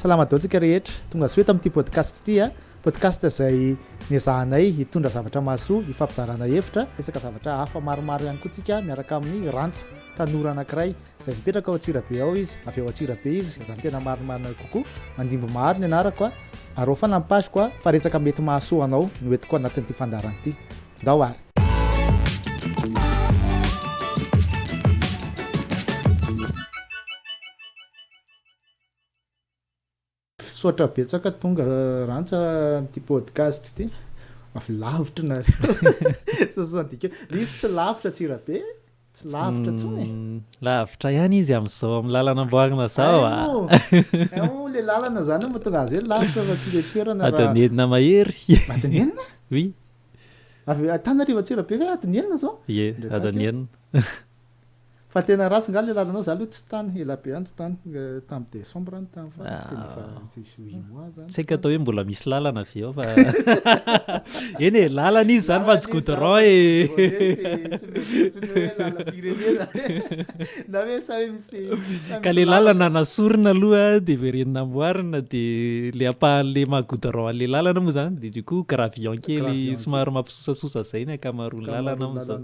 Salama daholo tsika rehetra, tonga soa eto amin'ity podcast ity a! Podcast izay niezahanay hitondra zavatra mahasoa, hifampizarana hevitra, resaka zavatra hafa maromaro ihany koa tsika miaraka amin'i Rantsa, tanora anankiray izay mipetraka ao Antsirabe ao izy, avy ao Antsirabe izy raha ny tena marimarina kokoa, Mandimby Mahary ny anarako a! Ary ao foana ny page-ko a! Fa resaka mety mahasoa anao no entiko anatin'ity fandaharana ity. Ndao ary! Misaotra betsaka tonga Rantsa amin'ity podcast ity. Avy lavitra nareo. Soixante-dix kil. Izy tsy lavitra Antsirabe e. Tsy lavitra intsony e. Lavitra ihany izy amin'izao amin'ny lalana amboarina izao a. Hay moa. Hay moa le lalana izany no mahatonga azy hoe lavitra fa tsy le toerana raha. Adiny enina mahery. Adiny enina? Oui. Avy Antananarivo Antsirabe ve adiny enina izao? Ie, adiny enina. Fa tena ratsy nga le lalana ao, za aloha tsy tany, ela be ihany tsy tany, tam décembre ny tany fa tena efa tsisy huit mois zany. Tsy haiko atao hoe mbola misy lalana ve ao fa eny e, lalana izy zany fa tsy goudron e. Tsy mety intsony hoe lalam-pirenena na hoe sa hoe misy Ka le lalana nasorina aloha de verenina amboarina de le ampahan'le maha goudron an'le lalana moa zany de du coup gravillon kely somary mampisosasosa zay ny ankamaroan'ny lalana amin'izao.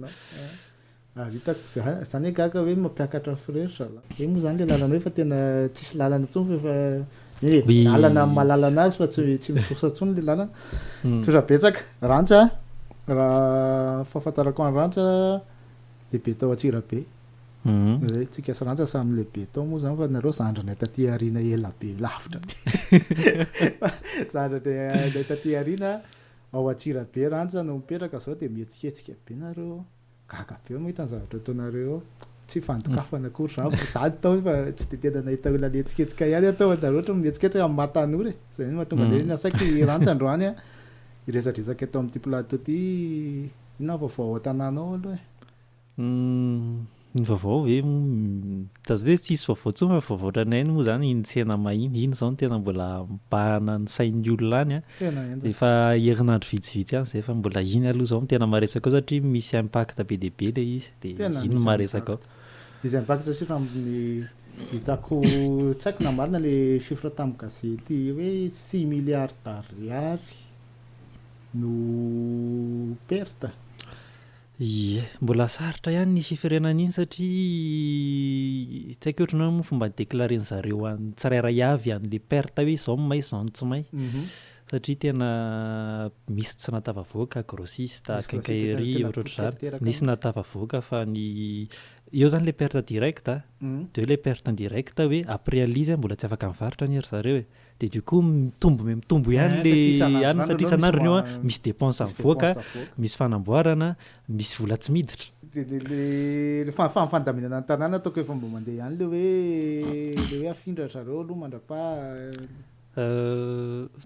Ary hitako za za anie gaga hoe mampiakatra frais ry zalahy. Eny moa zany le lalana eo efa tena tsisy lalana intsony fa efa eny e, Oui. lalana amin'ny maha lalana azy fa tsy tsy misosa intsony le lalana. Mm. Trosa betsaka. Rantsa, raha fahafantarako an'i Rantsa, lehibe tao Antsirabe. Mhm. Zay, tsika sy Rantsa samy lehibe tao moa zany fa nareo zandrinay taty aoriana ela be lavitra be. Zandrinay taty aoriana ao Antsirabe Rantsa no mipetraka zao dia mihetsiketsika be nareo. Gaga be aho mahita ny zavatra ataonareo eo. Tsy fandokafana akory izany fa za tao fa tsy dia tena nahita olona nihetsiketsika ihany aho tao fa nareo ohatran'ny mihetsiketsika amin'ny maha tanora e. Izay no mahatonga anay nasaiko i Rantsa androany an, hiresadresaka eto amin'ity plateau ity. Inona ny vaovao ao an-tanàna ao aloha e? Ny vaovao ve moa, azo hoe tsisy vaovao intsony fa vaovao ohatran'ny hainy moa izany iny tsena may iny, iny izao no tena mbola mibahana ny sain'ny olona any an. Tena henjana. Efa herinandro vitsivitsy ihany izay fa mbola iny aloha izao no tena maresaka ao satria misy impact be dia be ilay izy dia Tena iny no misy maresaka ao. impact. Misy impact satria amin'ny hitako, tsy haiko na marina ilay chiffre tamin'ny gazety hoe six milliards d'ariary no perte. Ie, mbola sarotra ihany ny chiffrer-na an'iny satria tsy haiko ohatran'ny hoe moa fomba ni-declarer-ny zareo an'ny tsirairay avy an'le perte hoe izao no may izao no tsy may. Satria tena misy tsy nahatafavoaka, grossiste, Misy grossiste tena quincaillerie, tena ohatrohatr'izany. potika tanteraka Nisy mihitsy. nahatafavoaka fa ny eo izany le perte directe, dia eo le perte indirecte hoe après an'le izy mbola tsy afaka mivarotra anie ry zareo e. Dia du coup mitombo miha mitombo ihany Eh, le satria isan'andro ihany zany satria aloha misy isan'andro io an, moa- misy dépense misy mivoaka, dépense avoaka. misy fanamboarana, misy vola tsy miditra. Dia le le le fa- fa- fandaminana ny tanàna ataoko efa mba mandeha ihany le hoe le hoe afindra ry zareo aloha mandra-paha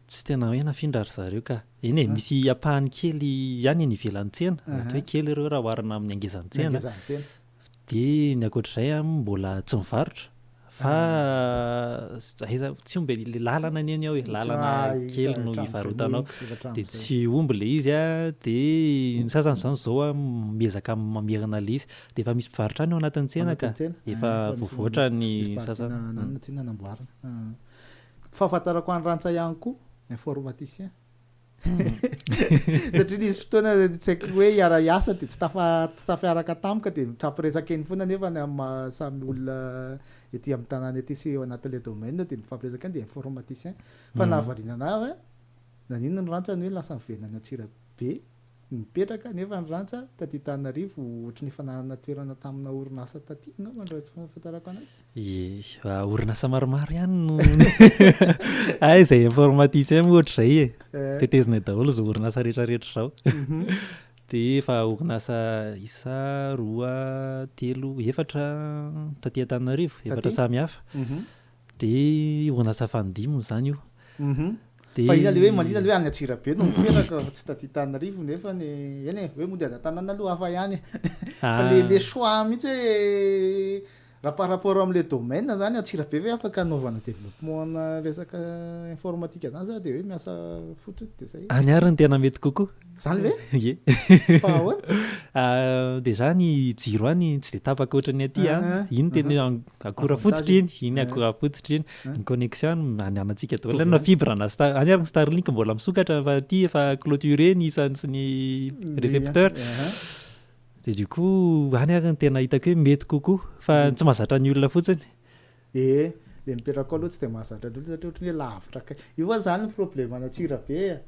Tsy tena hoe nafindra ry zareo ka. Eny e, misy ampahany kely ihany eny ivelan'ny tsena, mety hoe kely ireo raha oharina amin'ny hangezan'ny ny tsena. hangezan'ny tsena. Dia ny ankoatr'izay an, mbola tsy mivarotra fa aiza tsy omby e, le lalana anie ny ao e, lalana kely no hivarotana ao, dia tsy omby ilay izy an, dia ny sasany izany izao an miezaka mamerina ilay izy, dia efa misy mpivarotra ihany ao anatin'ny tsena ka, efa voavoatra ny sasany. Tsena namboarina. Fahafantarako an'i Rantsa ihany koa, informaticien. Satria nisy fotoana tsy haiko hoe hiara-hiasa dia tsy tafa tsy tafiaraka tamiko dia mifampiresaka eny foana nefa ny amin'ny maha samy olona ety amin'ny tanàna ety sy eo anatin'ilay domaine dia mifampiresaka eny dia informaticien. Fa nahavariana anah hoe naninona ny rantsany hoe lasa niverina any Antsirabe nipetraka nefa ny rantsa taty Antananarivo ohatry ny efa nanana toerana tamina orinasa taty angamba raha ny fahafantarako anazy. Ie, orinasa maromaro ihany no hay izay informaticien moa ohatr'izay e. Tetezinay daholo izao orinasa rehetrarehetra izao. Dia efa orinasa isa roa, telo, efatra taty Antananarivo, efatra samy hafa. Dia orinasa fanidiminy izany io. Dia. Fa inona le hoe manina le hoe any Antsirabe no mipetraka fa tsy taty Antananarivo nefa ny eny e, hoe mody any an-tanàna aloha hafa ihany e. Fa le le choix mihitsy hoe. Raha par rapport am'le domaine zany, Antsirabe ve afaka anaovana développement ana resaka informatique zany, sa de hoe miasa fotsiny de zay? Any ary ny tena mety kokoa. Zany ve? Ye. Fa ahoana? Ah, déjà ny jiro any tsy de tapaka ohatran'ny aty a. Iny tena akora fototra iny, iny akora fototra iny. Ny connexion any anantsika daholo na fibre na star, any ary ny Starlink mbola misokatra fa aty efa clôturé ny isany sy ny récepteur. De du coup any ary ny tena hitako hoe mety kokoa, fa tsy mahazatra ny olona fotsiny. E, le mipetraka ao aloha tsy de mahazatra ny olona satria ohatran'ny hoe lavitra akaiky. Io fa zany ny problème an'Antsirabe a.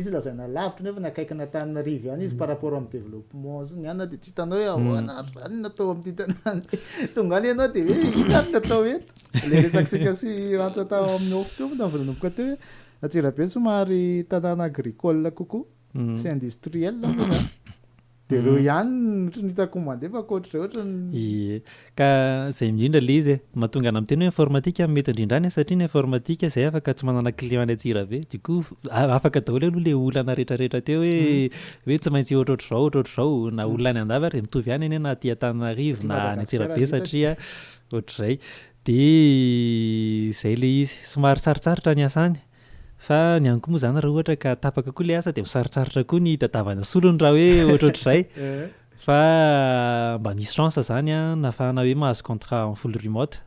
Izy lazaina lavitra nefa ny akaikin'Antananarivo ihany izy par rapport amin'ny développement sy ny anona, de tsy hitanao hoe ahoana ary zany natao amin'ity tanàna ity. Tonga any ianao de hoe inona ary natao eto? Le resakitsika sy Rantsa tao amin'ny off teo moa vao nanomboka teo hoe Antsirabe somary tanàna agricole kokoa sy industriel moa zany. De reo ihany ohatran'ny hitako mandeha fa ankoatr'izay ohatran'ny. Ie, ka zay indrindra le izy e, mahatonga anah miteny hoe informatique no mety indrindra any satria ny informatique zay afaka tsy manana client any Antsirabe, du coup afaka daholo aloha le olana rehetrarehetra teo hoe hoe tsy maintsy ohatrohatr'izao ohatrohatr'izao, na olona any andafy ary de mitovy ihany anie na aty Antananarivo na any Antsirabe satria ohatr'izay, de zay le izy, somary sarotsarotra ny asa any. Fa ny any koa moa zany raha ohatra ka tapaka koa le asa de ho sarotsarotra koa ny hitadiavana solony raha hoe ohatrohatr'izay. Fa mba nisy chance zany an, nahafahana hoe mahazo contrat en full remote.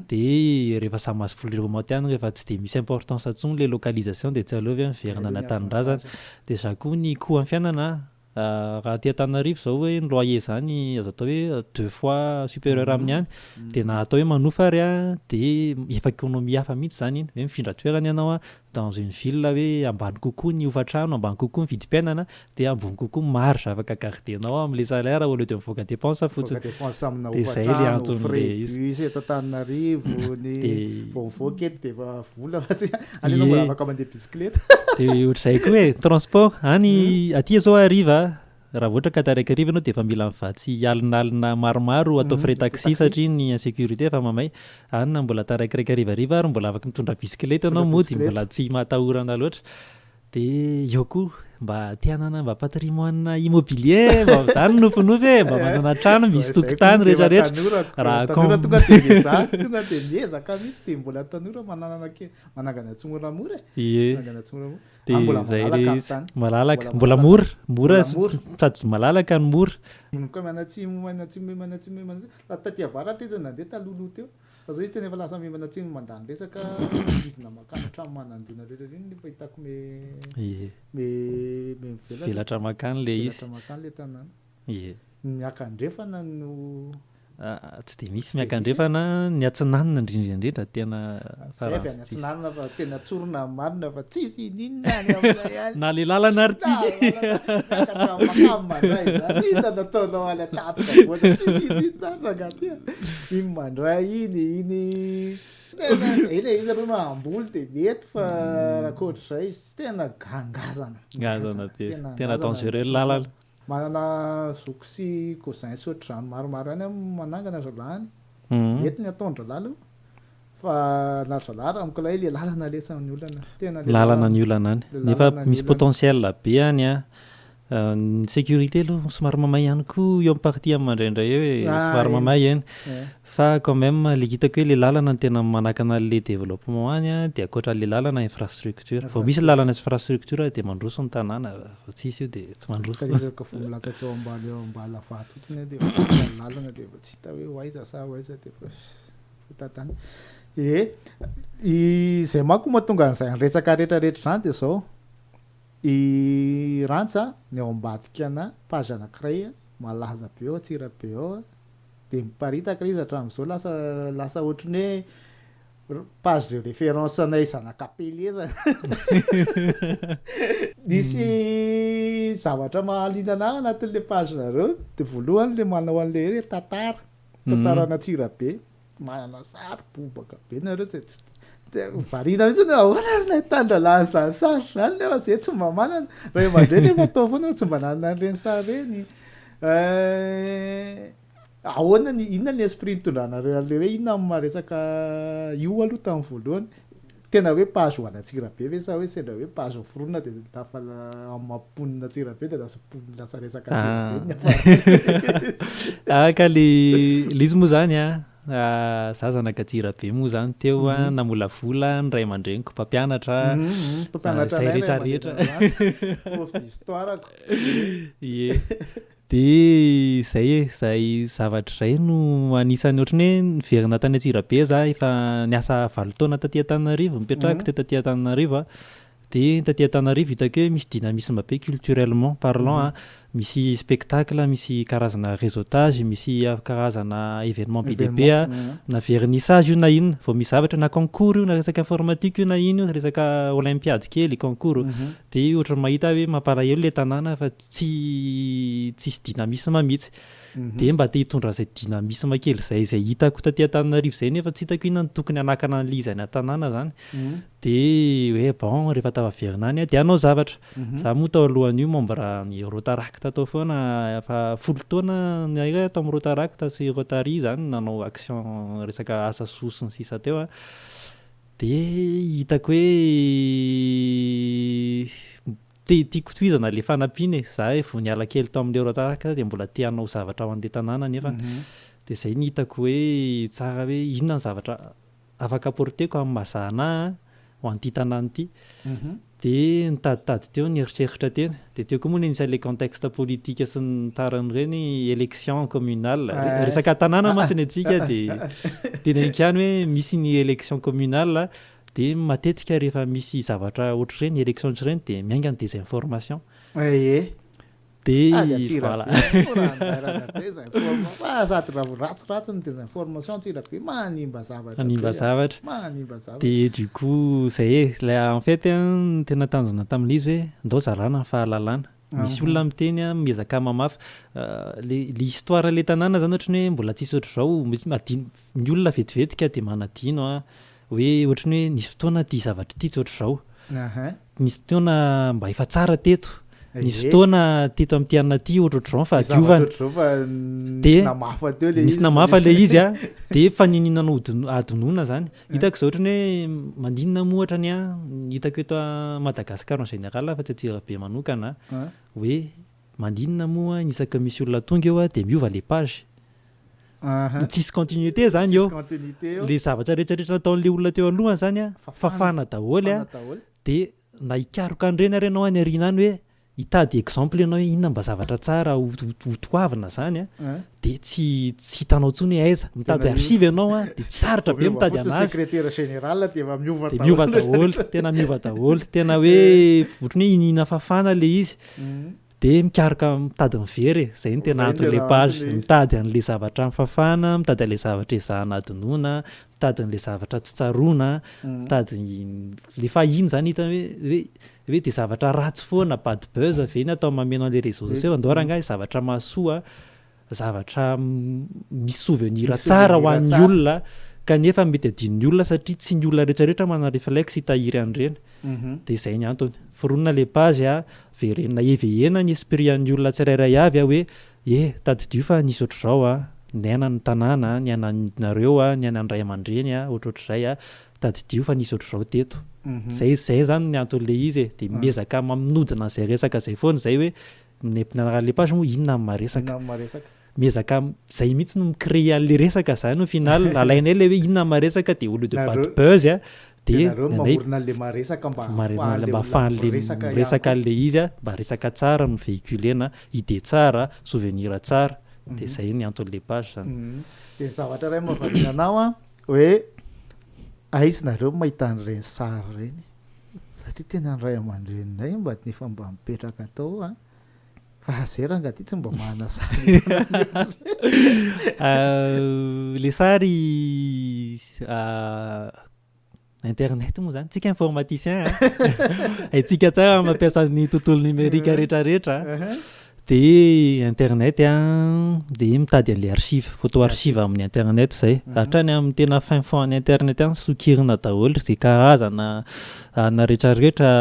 De rehefa samy mahazo full remote ihany, rehefa tsy de misy importance intsony le localisation de tsy aleo ve miverina any an-tanindrazana. De za koa ny coût amin'ny fiainana. Raha aty Antananarivo zao hoe ny loyer zany azo atao hoe deux fois supérieur amin'ny any, de na atao hoe manofa ary a, de efa économie hafa mihitsy zany iny, hoe mifindra toerana ianao a dans une ville hoe ambany kokoa ny hofan-trano, ambany kokoa ny vidim-piainana, de ambony kokoa ny marge afaka garder-nao amin'le salaire au lieu de mivoaka dépense fotsiny. Mivoaka dépense amina De zay le hofan-trano, anton'le frais izy. bus eto Antananarivo, ny De vao mivoaka eto de efa vola fa tsy any ianao mbola afaka mandeha bisikileta. De ohatr'izay koa e, transport, any aty zao hariva raha vao ohatra ka taraiky hariva ianao de efa mila mivatsy alinalina maromaro atao frais taxi satria ny insécurité efa mamay. Any na mbola taraikiraiky harivariva ary mbola afaka mitondra bisikileta ianao mody mbola tsy mahatahorana loatra. De eo koa mba te hanana mba patrimoine immobilier, mba zany nofinofy e, mba manana trano misy tokotany rehetrarehetra. Raha tanora tonga de miezaka, tonga de miezaka mihitsy de mbola tanora mananana ke- manangana tsimoramora e. Ie. Manangana tsimoramora. De Ah, mbola zay malalaka le ny izy. tany. Malalaka, Mbola mbola malalaka. mora, mora, Mbola mora. sady malalaka no mora. Manomboka mianatsimo, mianatsimo, mianatsimo, mianatsimo. Taty avaratra izy nandeha talohaloha teo. Fa zao izy tena efa lasa mianatsimo mandany resaka midina makany hatrany Manandona rehetra ireny nefa hitako me Ie. me me mivelatra. Velatra makany le izy. Velatra makany le tanàna. Ie. Ny miakandrefana no Ah, tsy de misy Tsy de misy. miakandrefana, ny atsinanana indrindra indrindra tena Zay avy farany any tsy tsisy. atsinanana fa tena tsorina ny marina fa tsisy ininona any aminay any. Na le lalana ary Na tsisy. lalana miakatra makany mandray zany. Inona nataonao any an-tampon-kavoana tsisy ininona ary rangahy ty a. Iny mandray iny, iny tena eny e, izy aloha no hamboly de mety fa raha ankoatr'izay izy tena gangazana. Ngazana be. Tena Tena ngazana ny dangereux ny atsinanana. lalana. Manana zoky sy cousin sy ohatr'izany maromaro ihany aho manangana zalahy any. Mety ny ataon-dralahy aloha fa na ry zalahy raha amiko ilay le lalana lesa ny olana. Tena le Lalana lalana. ny olana any. Le Nefa lalana ny misy olana. potentiel be any an. Ny sécurité aloha somary mamay ihany koa eo amin'ny partie amin'ny mandraindray eo e, Ah, somary eny. mamay eny. Eh. Fa quand même le hitako hoe le lalana no tena manakana an'le développement any an, dia ankoatra an'le lalana infrastructure. Vao misy lalana sy infrastructure dia mandroso ny tanàna, vao tsisy io dia tsy mandroso. Ka resaka vao milatsaka eo ambany eo Ambalavato fotsiny dia efa tsy hita ny lalana dia efa tsy hita hoe ho aiza sa ho aiza dia efa fotantany. Ee, izay manko mahatonga an'izay resaka rehetrarehetra izany dia izao, i Rantsa ny ao ambadika ana page anankiray malaza be ao Antsirabe ao dia miparitaka ilay izy hatramin'izao, lasa lasa ohatran'ny hoe page de référence anay zanak'Ampelezana. Nisy zavatra mahaliana anah ao anatin'ilay page nareo, dia voalohany ilay manao an'ilay hoe tantara, tantaran'Antsirabe, manana sary bobaka be nareo zay tsy de variana mihitsy hoe ahoana ary nahitàn-drahalahy an'izany sary izany nefa zay tsy mba manana, ray aman-dreny efa tao foana fa tsy mba nanana an'ireny sary ireny. Ahoana ny, inona ny esprit nitondranareo an'ilay hoe inona ny maha resaka io aloha tamin'ny voalohany? Tena hoe page ho an'Antsirabe ve sa hoe sendra hoe page noforonina dia tafa amin'ny maha mponina Antsirabe dia lasa mponina lasa resaka Antsirabe ny niafarany? Ah ka le le izy moa zany an, Za zanaka Antsirabe moa zany teo a, namolavola ny ray aman-dreniko mpampianatra, Mpampianatra zay anay ray rehetrarehetra. aman-dreny prof d'histoire ko. Ie, de zay e, zay zavatra zay no anisan'ny ohatran'ny hoe niverina tany Antsirabe za efa niasa 8 taona taty Antananarivo, nipetrahako teto aty Antananarivo a, de taty Antananarivo hitako hoe misy dynamisme be culturellement parlant a, misy spectacle, misy karazana réseautage, misy karazana événement be dia be a, na vernissage io na inona, vao misy zavatra na concours io na resaka informatique io na ino io, resaka olympiade kely concours, de ohatran'ny mahita hoe mampalahelo le tanàna fa tsy tsisy dynamisme mihitsy. De mba te hitondra an'izay dynamisme kely zay zay hitako taty Antananarivo zay nefa tsy hitako inona no tokony hanakana an'le izy any an-tanàna zany. De hoe bon, rehefa tafaverina any a de hanao zavatra. Za moa tao alohan'io membre ny Rotaract tao foana, efa 10 taona ny tao amin'ny Rotaract sy Rotary zany nanao action resaka asa soa sy ny sisa teo a. De hitako hoe te tiako tohizana le fanampiana e, za vao niala kely tao amin'le Rotaract de mbola te hanao zavatra ho an'le tanàna nefa de zay no hitako hoe tsara hoe inona ny zavatra afaka apporteko amin'ny maha-za anahy ho an'ity tanàna ity. De nitaditady teo nieritreritra teny, de teo koa moa ny anisan'le contexte politique sy ny tariny ireny, élection communale, resaka tanàna mantsy ny antsika, de teneniko ihany hoe misy ny élection communale, de matetika rehefa misy zavatra ohatr'ireny élection ohatr'ireny de miainga ny désinformation. Ie. De Ady Antsirabe voilà. Fa sady raha ratsiratsy ny désinformation Antsirabe manimba zavatra Manimba be a. zavatra. Manimba zavatra. De du coup zay e, lay en fait a, ny tena tanjona tamin'ilay izy hoe ndao zarana ny fahalalana. Misy olona miteny a, miezaka mamafa le histoire le tanàna zany ohatran'ny hoe mbola tsisy ohatr'izao, misy madino ny olona vetivetika de manadino a hoe ohatran'ny hoe nisy fotoana ty zavatra ity tsy ohatr'izao. Nisy fotoana mba efa tsara teto. Nisy fotoana teto amin'ity anona ity ohatrohatr'izao ny fahadiovana. Zavatra ohatr'izao fa De nisy namafa teo le nisy izy. Namafa le izy a, de faninina no adinoina zany. Hitako zao ohatran'ny hoe maninona moa ohatrany a, hitako eto a Madagasikara en général fa tsy Antsirabe manokana hoe maninona moa isaka misy olona tonga eo a de miova le page. Tsisy continuité zany eo. Tsisy continuité eo. Le zavatra rehetrarehetra nataon'le olona teo alohany zany a Fafana. Fafana daholo a. Fafana daholo. De na hikaroka an'ireny ary ianao any aoriana any hoe hitady exemple ianao hoe inona mba zavatra tsara ho toavina zany a, de tsy hitanao intsony hoe aiza mitady Tena archive ianao a, de tsy sarotra be Miova mitady fotsiny anazy. Secrétaire général de efa miova De daholo. miova daholo, tena miova daholo, tena hoe ohatran'ny hoe iniana fafana le izy. De mikaroka mitady ny very e, zay no tena Zay no anton'le tena page, anton'le izy. Mitady an'le zavatra mifafana, mitady an'le zavatra ezahana adinoina, mitady an'le zavatra tsy tsaroana, mitady le fahiny zany hita hoe de zavatra ratsy foana, bad buzz ve ny atao mameno an'le réseaux sociaux, andao rangahy zavatra mahasoa, zavatra misy souvenir Misy tsara ho souvenir an'ny tsara. Olona kanefa mety adinon'ny olona satria tsy ny olona rehetrarehetra manana réflexe hitahiry an'ireny. De zay ny antony foronina le page a, verenina éveillena ny esprit an'ny olona tsirairay avy a hoe e tadidio fa nisy ohatr'izao a niaina ny tanàna, niainanareo a, niainan'ny ray aman-dreny a, ohatrohatr'izay a, tadidio fa nisy ohatr'izao teto. Zay zany ny anton'le izy e, de miezaka manodina an'izay resaka zay foana zay hoe ny anaran'le page moa inona ny maresaka. Inona ny maresaka. Miezaka zay mihitsy no micréer an'le resaka zany au final, alainay le hoe inona ny maresaka de au lieu de bad buzz a de Nareo ny anay mamorona an'le maresaka mba marina ahafahan'le mba olona ahafahan'le miresaka ihany miresaka koa. an'le izy a, mba resaka tsara no véhiculena, idée tsara, souvenir tsara, de zay ny anton'le page zany. De ny zavatra iray mahavariana anao a hoe aiza nareo mahita an'ireny sary ireny, satria tena ny ray aman-dreninay mba nefa mba mipetraka tao a, fa zay rangahy ty tsy mba manana sary. Le sary internet moa zany, tsika informaticien a haintsika tsara mampiasa ny tontolo numérique rehetrarehetra, de internet a, de mitady an'le archive, photo archive amin'ny internet zay hatrany amin'ny tena fin fond ny internet any, sokirina daholo zay karazana ana rehetrarehetra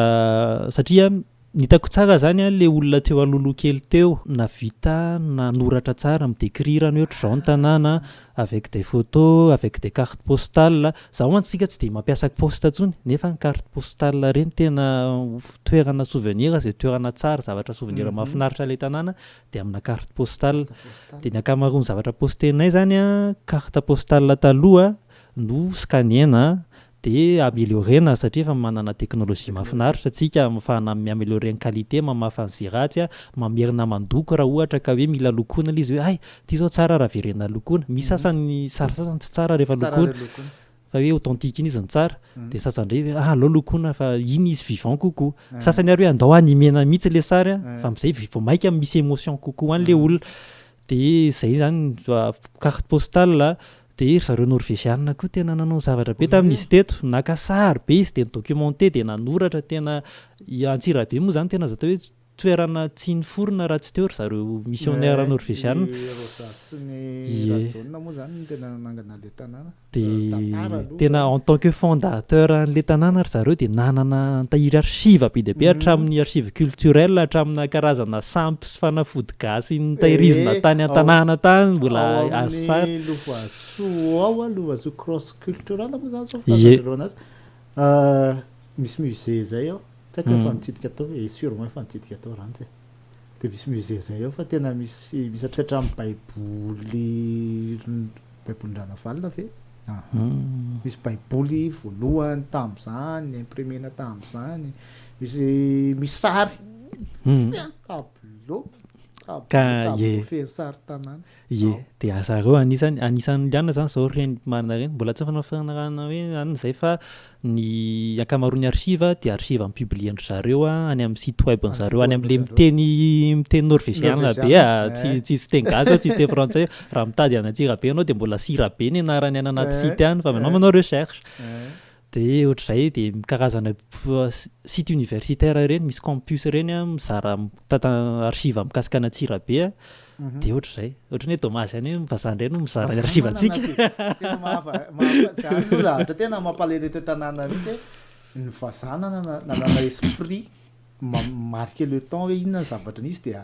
satria Ny hitako tsara zany an, le olona teo alohaloha kely teo nahavita nanoratra tsara, mi-décrire ny hoe ohatr'izao ny tanàna avec des photos, avec des cartes postales. Zao mantsy tsika tsy de mampiasa poste intsony nefa ny carte postale reny tena toerana souvenir, zay toerana tsara, zavatra souvenir mahafinaritra le tanàna de amina carte postale. De ny ankamaroan'ny zavatra postenay zany an, carte postale taloha no scanena de améliorena satria efa manana teknôlôjia mahafinaritra tsika ahafahana mi-améliorer ny qualité, mamafa an'izay ratsy a, mamerina mandoko raha ohatra ka hoe mila lokoina le izy hoe hay ty zao tsara raha averina lokoina. Misy sasany sary sasany tsy tsara rehefa lokoina fa hoe authentique iny izy no tsara, de sasany indray hoe ah aleo lokoina fa iny izy vivant kokoa. Sasany ary hoe andao animena mihitsy le sary a fa am'zay vao mainka misy émotion kokoa an'le olona. De zay zany carte postale. De ry zareo norvégiana koa tena nanao zavatra be tamin'izy teto, naka sary be izy de ni-documenter de nanoratra. Tena i Antsirabe moa zany tena azo atao hoe toerana tsy niforona raha tsy teo ry zareo missionnaire norvégiana. Rosa sy ny Ie. Rajaona moa zany no tena nanangana le tanàna. De Tantara aloha tena zany. en tant que fondateur an'le tanàna ry zareo de nanana tahiry archive be dia be, hatramin'ny archive culturelle, hatramina karazana sampy sy fanafody gasy nitahirizina tany an-tanàna tany mbola ao azo sary. Amin'ny Lovasoa ao a, Lovasoa cross cultural moa zany zao Ie. fantatrareo anazy. Ah, misy musée zay ao, tsy haiko efa nitsidika tao e, sûrement efa nitsidika tao rantsy e. De misy musée zay ao fa tena misy hatramin'ny baiboly, baibolin-dRanavalona ve? Ah. Misy baiboly voalohany tam'zany, imprimena tam'zany, misy sary. Tableau. Tableau, Ka tableau ie. feno sary tanàna. Ie, de zareo anisan'ny liana zany zao reny manana reny, mbola tsy fanao fanarahana hoe any zay, fa ny ankamaroan'ny archive de archive mipublier-ndry zareo a any amin'ny site web Any zareo site any web am'le zareo. miteny norvégiana be a, Norvégiana, tsy tsisy teny gasy ao, tsisy teny frantsay. Raha mitady any Antsirabe anao de mbola Sirabe ny anarany any anaty site any fa ianao manao recherche. De ohatr'izay de karazana site universitaire reny, misy campus reny a, mizara mitanta archive mikasika any Antsirabe a. De ohatr'izay, ohatran'ny hoe dommage ihany hoe vazaha indray no mizara ny Vazaha archive manana antsika. Tena mahava zany aloha zavatra tena mampalahelo eto an-tanàna mihitsy hoe ny vazaha nanana esprit marquer le temps hoe inona ny zavatra nisy, de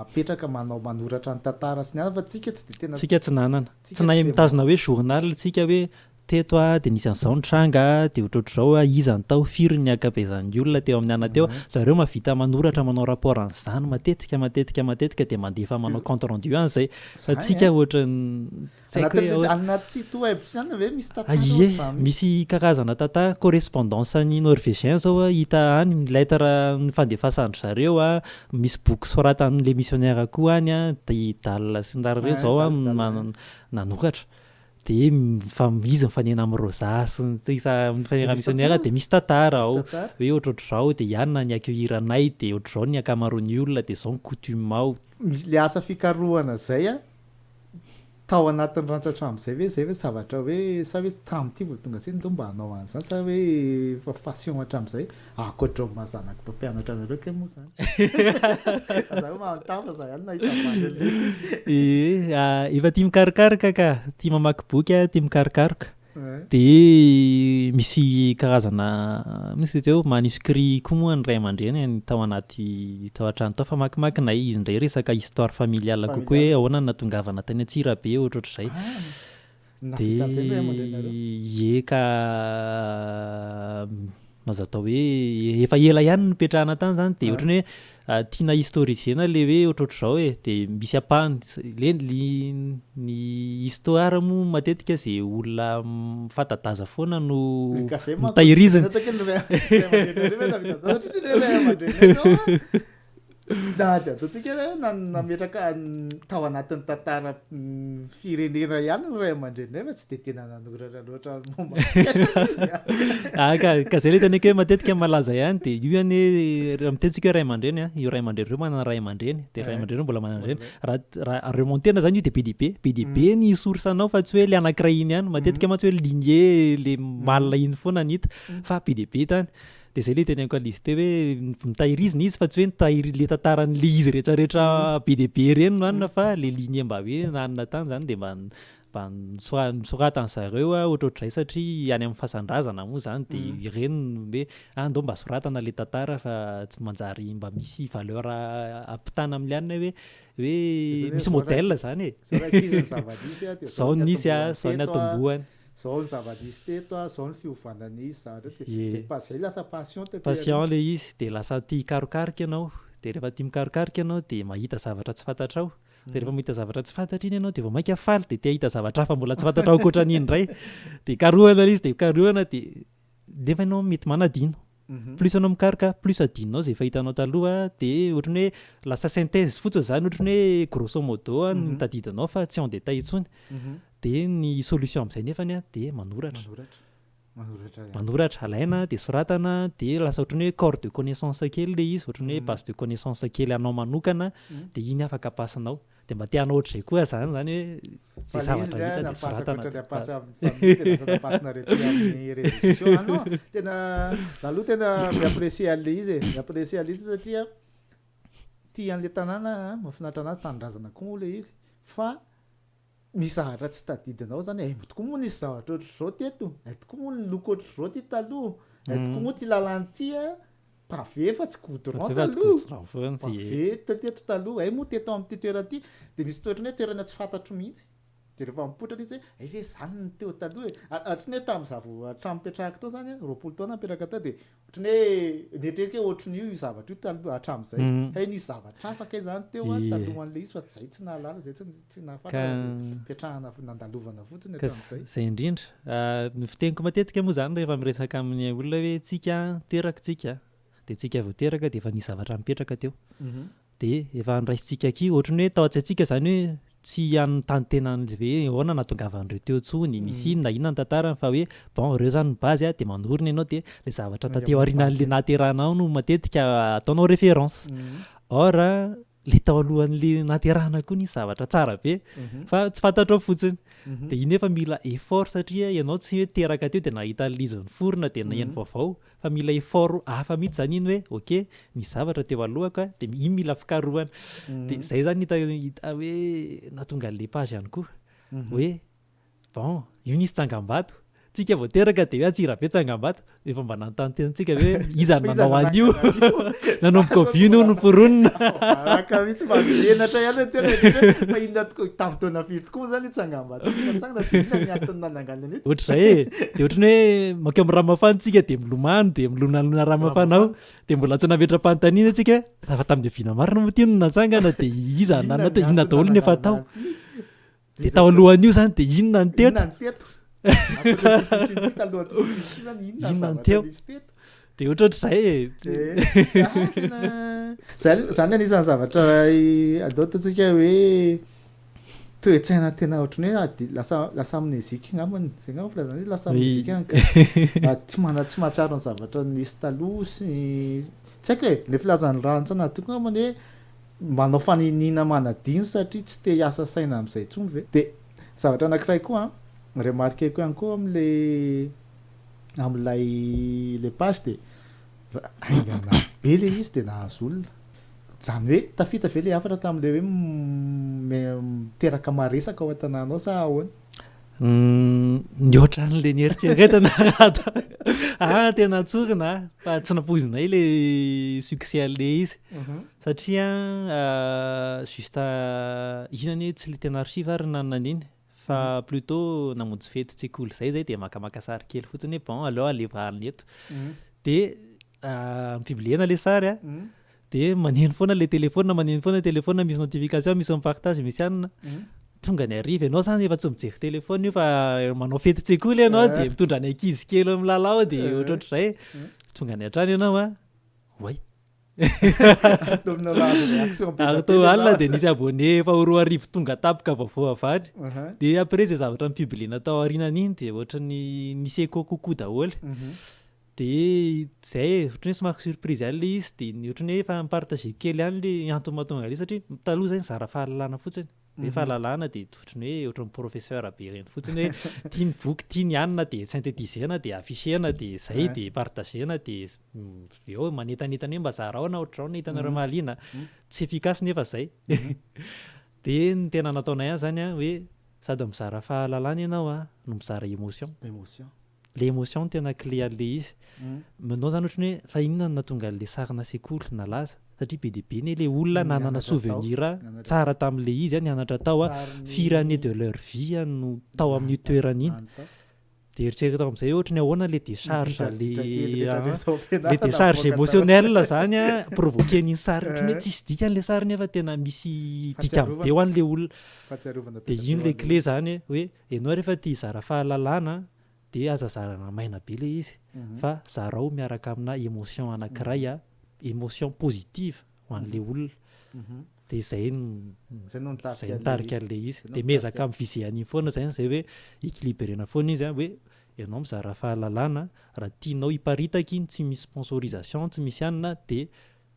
apetraka manao manoratra ny tantara sy ny hafa, fa tsika tsy de tena Tsika tsy nanana. Tsika Tsy nahay tsy de mitazona hoe journal tsika hoe teto a de nisy an'izao nitranga, de ohatrohatr'izao a, iza ny tao, firy ny ankabeazan'ny olona teo amin'ny ana teo. Zareo mahavita manoratra, manao rapport an'izany matetika matetika matetika, de mandefa manao compte rendu an'izay. Fa Zay, tsika eh. ohatran'ny tsy haiko hoe Anatin'ny anaty site web sy any ve misy tantara Ah, ie, ohatr'izany mihitsy? Misy karazana tantara, correspondance ny norvégien zao a, hita any, ny lettre ny fandefasan-dry zareo a, misy boky soratan'le missionnaire koa any a, de Dal sy ny tariny reny zao a Dal, Dal, nanoratra. De fa izy mifanena amin'ny Rosa sy ny sisa, mifanena Misy missionnaire tantara? de misy tantara ao. Misy tantara? Hoe ohatrohatr'izao de ianona ny accueillir anay, de ohatr'izao ny ankamaroan'ny olona, de zao ny coutume ao. Misy le asa fikarohana zay a tao anatin'ny rantsatrano zay ve, zay ve zavatra hoe sa hoe tam'ty vao tonga tseny aloha mba hanao an'izany, sa hoe efa passion hatramin'izay ankoatra ny maha zanaka mpampianatra anareo ke moa zany? Za hoe manontany fa za ihany nahita vany an'le izy. Ie, ah, efa tia mikarokaroka ka, tia mamaky boky a, tia mikarokaroka. De misy karazana misy teo manuscrit koa moa ny ray aman-dreny ny tao anaty tao an-trano tao, fa makimakinay izy indray resaka histoire familiale kokoa hoe Familiale. ahoana no nahatongavana tany Antsirabe, ohatrohatr'izay. Ah, De nahavita an'izay ny ray aman-dreninareo? ie, ka azo atao hoe efa ela ihany nipetrahana tany zany, de ohatran'ny hoe ah, tiana historisena le hoe ohatrohatr'izao e, de misy ampahany le ny histoire moa matetika zay olona fanta-daza foana no Ka zay manko- notahiriziny. Natao kely ny ray aman-dreninareo ve nahavita an'izany? Satria ny ray aman-dreninay zao a, na de ataontsika hoe nametraka tao anatin'ny tantara firenena ihany ny ray aman-dreninay fa tsy de tena nanoratra loatra momba izy a. Ah, ka zay le teneniko hoe matetika malaza ihany, de io ihany hoe raha mitentsika hoe ray aman-dreny a, io ray aman-dreny reo manana ray aman-dreny, de ray aman-dreny reo mbola manana reny. Raha remontena zany io de be dia be, be dia be ny source anao fa tsy hoe le anankiray iny ihany. Matetika mantsy hoe lignée le malina iny foana ny hita, fa be dia be tany. De zay le teneniko an'izy teo hoe mitahirizina izy fa tsy hoe nitahiry le tantaran'le izy rehetrarehetra be dia be reny no hanina, fa le lignée mba hoe nanina tany zany de mba mba nosoratany zareo a, ohatrohatr'izay satria any amin'ny fasan-drazana moa zany de ireny no hoe ah ndao mba soratana le tantara fa tsy manjary mba misy valeur ampitana amin'le anona hoe hoe misy modèle zany e. Zao rankizy ny zava-nisy a, de zao ny nisy a, zao ny atombohany teto a, atombohany. Zao ny zava-nisy teto a, zao ny fiovana nisy zavatra de zay zay lasa passion taty Passion aoriana. Le izy de lasa tia hikarokaroka ianao, de rehefa tia mikarokaroka ianao de mahita zavatra tsy fantatrao, de rehefa mahita zavatra tsy fantatra iny ianao de vao mainka faly de te hahita zavatra hafa mbola tsy fantatrao ankoatran'iny indray, de karohana le izy, de karohana, de nefa ianao mety manadino. Plus ianao mikaroka, plus adinonao zay efa hitanao taloha, de ohatran'ny hoe lasa synthèse fotsiny zany, ohatran'ny hoe grosso modo a ny tadidinao fa tsy en détail intsony. De ny solution am'zay nefany a de manoratra. Manoratra, manoratra ihany. Manoratra, alaina de soratana, de lasa ohatran'ny hoe corps de connaissance kely le izy, ohatran'ny hoe base de connaissance kely anao manokana, de iny afaka ampasinao, de mba te hanao ohatr'izay koa zany zany hoe Fa zay le izy zavatra le hita de napasako soratana ohatran'ny de ampasy ampasy. amin'ny famille de lasa nampasinareo ty amin'ny réseaux sociaux. Ah non, tena za aloha tena mi-apprécier an'le izy e, mi-apprécier an'le izy satria tia an'le tanàna, mahafinaritra anazy, tanindrazana koa moa le izy, fa misy zavatra tsy tadidinao zany e, tokoa moa nisy zavatra ohatr'izao teto, ay tokoa moa ny loko ohatr'izao ty taloha, ay tokoa moa ty lalàna ty a pavé fa tsy goudron Pavé fa tsy taloha. goudron foana. Pavé teto taloha, ay moa teto amin'ity toerana ty de misy toetrany hoe toerana tsy fantatro mihitsy, de rehefa mipoitra le izy hoe ay ve zany ny teo taloha e. Ohatrany hoe tam'za vao hatramin'ny mipetrahako tao zany a, 20 taona mipetraka tao, de ohatrany hoe nietreritra hoe ohatran'io io zavatra io taloha hatramin'izay, hay nisy zavatra hafa kay zany teo a talohan'le izy fa zay tsy nahalala, zay tsy nahafantatra, de mipetrahana nandalovana fotsiny Ka hatramin'izay. Zay indrindra. Ah, ny fiteniko matetika moa zany rehefa miresaka amin'ny olona hoe tsika teraka tsika, de tsika vao teraka de efa nisy zavatra mipetraka teo, de efa ndraisitsika aky ohatran'ny hoe tao an-tsaintsika zany hoe tsy hanontany tena hoe ahoana nahatongavan'ireo teo intsony, misy inona inona ny tantarany, fa hoe bon, ireo zany ny base a, de manorina ianao, de le zavatra taty aorianan'le nahaterahanao no matetika ataonao référence. Or le tao alohan'le nahaterahana koa nisy zavatra tsara be fa tsy fantatrao fotsiny, de iny nefa mila effort satria ianao tsy hoe teraka teo de nahita an'le izy niforona de naheno vaovao, fa mila effort hafa mihitsy zany iny hoe ok, nisy zavatra teo alohako a, de iny mila fikarohana, de zay zany hita hita hoe nahatonga an'le page ihany koa hoe bon, io nisy tsangambato, tsika vao teraka de hoe Antsirabe tsangambato, efa mba nanontany tenantsika hoe iza no Iza nanao an'io, nanangana an'io? nanomboka oviana io noforonina? Baraka mihitsy, mahamenatra ihany ny tena hoe fa inona tokoa tamin'ny taona firy tokoa moa zany io tsangambato io natsangana, de inona ny antony nananganana an'io? Ohatr'izay e, de ohatran'ny hoe mankeo amin'ny rano mafana tsika de milomano, de milonalona rano mafana ao, de mbola tsy nametra-panontaniana tsika hoe fa tamin'ny oviana marina moa ty no natsangana, de iza Inona nanana ny teo, inona antony daholo ny efa nananganana tao, an'ity? De tao alohan'io zany de inona ny teto? Inona ny teto? Ankoatra ty piscine ty, talohan'ity piscine ty zany inona ny Inona ny zavatra teo? nisy teto? De ohatrohatr'izay e. Eh, ah, tena zay zany anisan'ny zavatra atao ataontsika hoe toe-tsaina tena ohatran'ny hoe lasa amnésique angambany zay angamba filazana izy, lasa amnésique any ka. Ah, tsy mana tsy mahatsiaro ny zavatra nisy taloha sy tsy haiko e, le filazan'ny rantsana toko angambany hoe manao faniniana manadino satria tsy te hiasa saina amin'izay intsony ve. De zavatra anankiray koa a remarqueko ihany koa am'le am'ilay le page, de haingana be le izy de nahazo olona zany hoe tafita ve le hafatra tam'le hoe miteraka maresaka ao an-tanànao sa ahoana? Nihoatra an'le nieritreretina ah, tena tsorina fa tsy nampoizinay le succès an'le izy satria juste iny anie tsy le tena archive ary nanana an'iny fa plutôt namonjy fety tsekoly zay zay, de makamaka sary kely fotsiny hoe bon, aleo alefa any eto, de mipubliena le sary a, de maneno foana le téléphone, maneno foana le téléphone, misy notification, misy mipartage, misy anina. Tonga ny hariva ianao zany efa tsy mijery téléphone io fa manao fety tsekoly ianao, de mitondra ny ankizy kely milalao, de ohatrohatr'izay. Tonga ny hatrany ianao a, oay. Ataonao nahazo réaction be Ary dia tao be le alina de zavatra. nisy abonné efa ho 2000 tonga tapaka vaovao avy any. De après zay zavatra nipubliena tao aorianan'iny de ohatran'ny nisy écho kokoa daholo. De zay e, ohatran'ny hoe somary surprise ihany le izy, de ny ohatran'ny hoe efa mipartage kely ihany le antony mahatonga an'izy satria taloha zay nizara fahalalana fotsiny. Hoe fahalalana de ohatran'ny hoe ohatran'ny professeur be ireny fotsiny hoe tia ny boky, tia ny hanina, de synthétisena, de affichena, de zay, de partagena, de eo manetanetana hoe mba zarao na ohatr'izao na hitanareo mahaliana. Tsy efficace nefa zay. De ny tena nataonay ihany zany a hoe Sady mizara fahalalana ianao a, no mizara émotion. Émotion. Le émotion no tena clé an'le izy. Manao zany ohatran'ny hoe fa inona no nahatonga an'le sarina sekoly nalaza? Satria be dia be anie le olona nanana Nianatra tao. souvenir Nianatra tsara tamin'le izy a, nianatra tao a, Sary firy année de leur vie no tao amin'io toerana iny. Any tao. De eritrereto amin'izay hoe ohatran'ny ahoana le décharge le Midradridra kely rehetra tao le am-pianarana décharge mivoaka tao. émotionnelle zany a, provoquer-n'iny sary ohatran'ny hoe tsisy dikany le sary nefa tena misy dikany be ho an'le olona. Fahatsiarovana De be iny le be ho clé zany hoe ianao rehefa tia hizara fahalalana de aza zarana maina be le izy fa zarao miaraka amina émotion anankiray a, émotion positive ho an'le olona. De zay no Zay no nitarika zay an'le nitarika izy. an'le izy. Zay no De nitarika miezaka mi-viser an'iny foana zany zay hoe équilibrena foana izy a, hoe ianao mizara fahalalana, raha tianao hiparitaka iny tsy misy sponsorisation, tsy misy anina de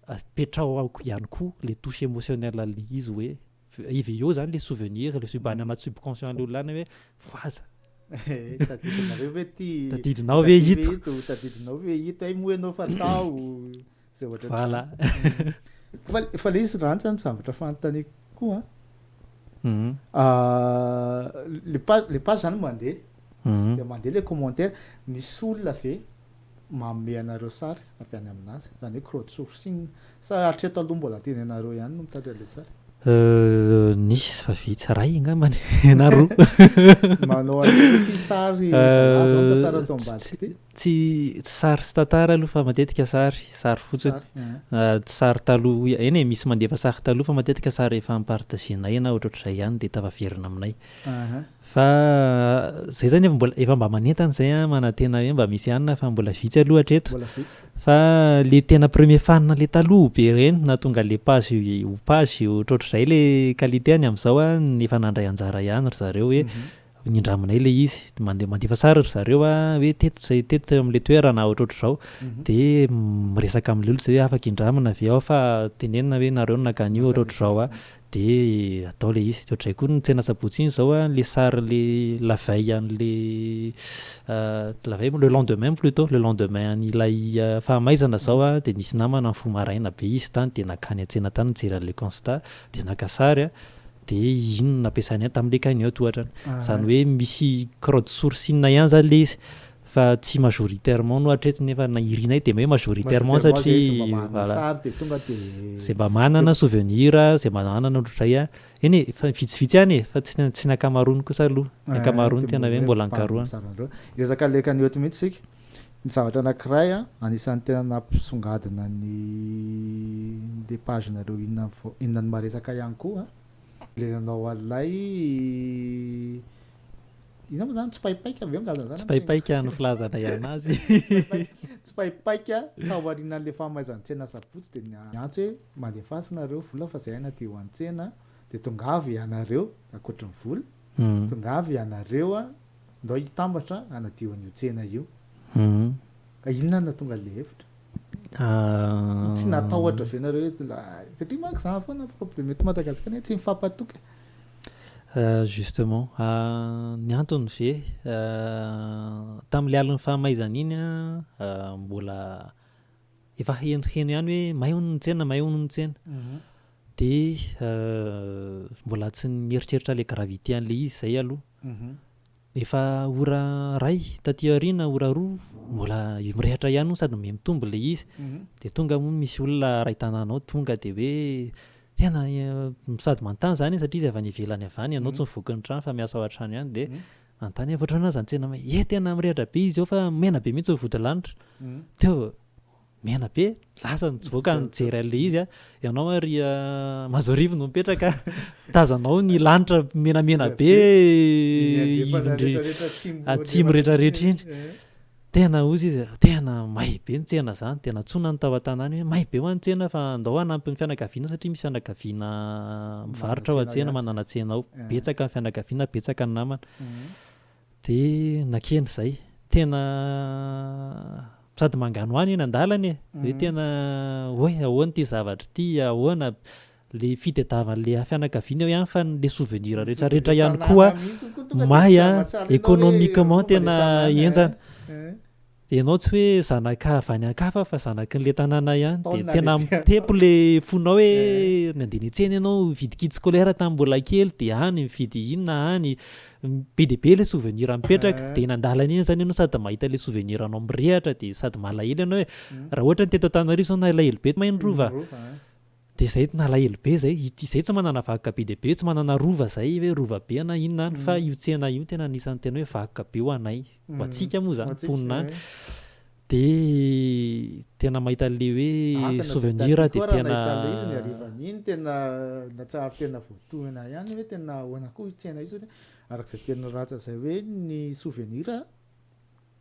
apetrao ao ihany koa le touche émotionnelle an'le izy hoe éveilleo zany le souvenir, le sub any anaty subconscient an'le olona any hoe fohaza. Tadidinareo ve ty? Tadidinao ve Tadidy ito? ito? Tadidinao ve ito? Ay moa ianao fa tao. Zay ohatra Voilà. Fa le izy rantsany zavatra fanontaniako koa a. Le page zany mandeha. De mandeha le commentaire. Misy olona ve manome anareo sary avy any aminazy? Zany hoe crowdsourcing. Sa hatreto aloha mbola teny anareo ihany no mitady an'le sary? Nisy fa vitsy, ray angambany na roa. Manao an'io ty sary zalahy zao ny tantara atao ambadika ty. Tsy sary sy tantara aloha fa matetika sary, sary fotsiny. Sary, hein. Tsy sary taloha, eny e, misy mandefa sary taloha fa matetika sary efa nipartagenay na ohatrohatr'izay ihany de tafaverina aminay. Fa zay zany efa mbola efa mba manentana zay a, manantena hoe mba misy hanina fa mbola vitsy aloha hatreto. Mbola vitsy. Fa le tena premier fan le taloha be reny nahatonga le page ho page ohatrohatr'izay le qualité any amin'izao a, efa nandray anjara ihany ry zareo hoe nindraminay le izy, mandefa sary ry zareo a hoe teto zay teto teo amin'le toerana ohatrohatr'izao de miresaka amin'le olona zay hoe afaka indramina ve ao fa tenenina hoe nareo no naka an'io ohatrohatr'izao a, de atao le izy. De ohatr'izay koa ny tsena sabotsy iny zao a, le sary le la veille an'le la veille le lendemain plutôt, le lendemain an'ilay fahamaizana zao a, de nisy namana nifoha maraina be izy tany de nankany an-tsena tany nijery an'le constat de naka sary a, de iny no nampiasainy tamin'le cagnotte ohatrany. Zany hoe misy crowdsourcing ihany zany le izy fa tsy majoritairement no hatreto nefa na irinay de hoe majoritairement satria voilà. Sary de tonga de Zay mba manana souvenir, zay mba manana ohatr'izay a, eny e, fa vitsivitsy ihany e, fa tsy ny ankamaroany kosa aloha. Ny ankamaroany tena hoe mbola nikarohana. Resaka le cagnotte mihitsy isika. Ny zavatra anankiray a, anisan'ny tena nampisongadina ny le page nareo inona inona ny maresaka ihany koa a. Le nanao an'ilay inona moa zany tsipaipaika ve milaza zany? Tsipaipaika no filazanay anazy. Tsipaipaika tao aorianan'le fahamaizan'ny tsena sabotsy de niantso hoe mandefasy nareo vola fa zay anadio an-tsena de tongava ianareo ankoatry ny vola, tongava ianareo a ndao hitambatra anadio an'io tsena io. Inona no nahatonga an'le hevitra? Tsy natahotra ve nareo hoe satria manko zany foana problème eto Madagasikara hoe tsy mifampatoky. Justement, ny antony ve tamin'le alin'ny fahamaizana iny a, mbola efa henoheno ihany hoe may hono ny tsena, may hono ny tsena. De mbola tsy nieritreritra le gravité an'le izy zay aloha. Efa ora ray taty aoriana, ora roa, mbola mirehatra ihany moa sady mihamitombo le izy. De tonga moa misy olona ray tanàna ao tonga de hoe tena sady manontany zany izy satria izy avy any ivelany avy any, ianao tsy mivoaka ny trano fa miasa ao an-trano ihany de manontany hoe ohatran'ny ahoana zany tsena may? Eh tena mirehatra be izy eo fa mena be mihitsy ny vodilanitra. Teo mena be, lasa nivoaka nijery an'le izy a, ianao ary Mahazoarivo no mipetraka, tazanao ny lanitra menamena be indri atsimo rehetrarehetra iny. Tena hozy izy, tena may be ny tsena zany, de nantsoina ny tao an-tanàna hoe may be hoa ny tsena fa andao hanampy ny fianakaviana satria misy fianakaviana mivarotra ao an-tsena, manana tsena ao, betsaka ny fianakaviana, betsaka ny namana. De nakeny zay, tena sady manganohano eny an-dalana e, hoe tena hoe ahoana ity zavatra ity, ahoana le fitadiavan'le fianakaviana eo ihany fa le souvenir rehetrarehetra ihany koa may a, économiquement tena henjana. Ianao tsy hoe zanaka avy any an-kafa fa zanaky n'le tanàna ihany, de Taona tena lehibe. mitepo le fonao hoe nandeha niantsena ianao nividy kit scolaire tamin'ny mbola kely, de any mividy inona any, be dia be le souvenir mipetraka, de nandalana iny zany ianao sady mahita le souvenir anao mirehatra de sady malahelo ianao hoe raha ohatra ny teto Antananarivo zao nalahelo be may ny rova. De zay nalahelo be zay, ity zay tsy manana vakoka be dia be, tsy manana rova zay hoe rova be na inona any, fa io tsena io tena anisan'ny tena hoe vakoka be ho anay, ho antsika moa zany mponina any. De tena mahita an'le hoe Antony zay souvenir de tadidiko raha tena nahita an'ilay izy ny harivan'iny, tena nahatsiaro tena voatohina ihany hoe tena ahoana koa io tsena io satria arak'izay teny ratsy zay hoe ny souvenir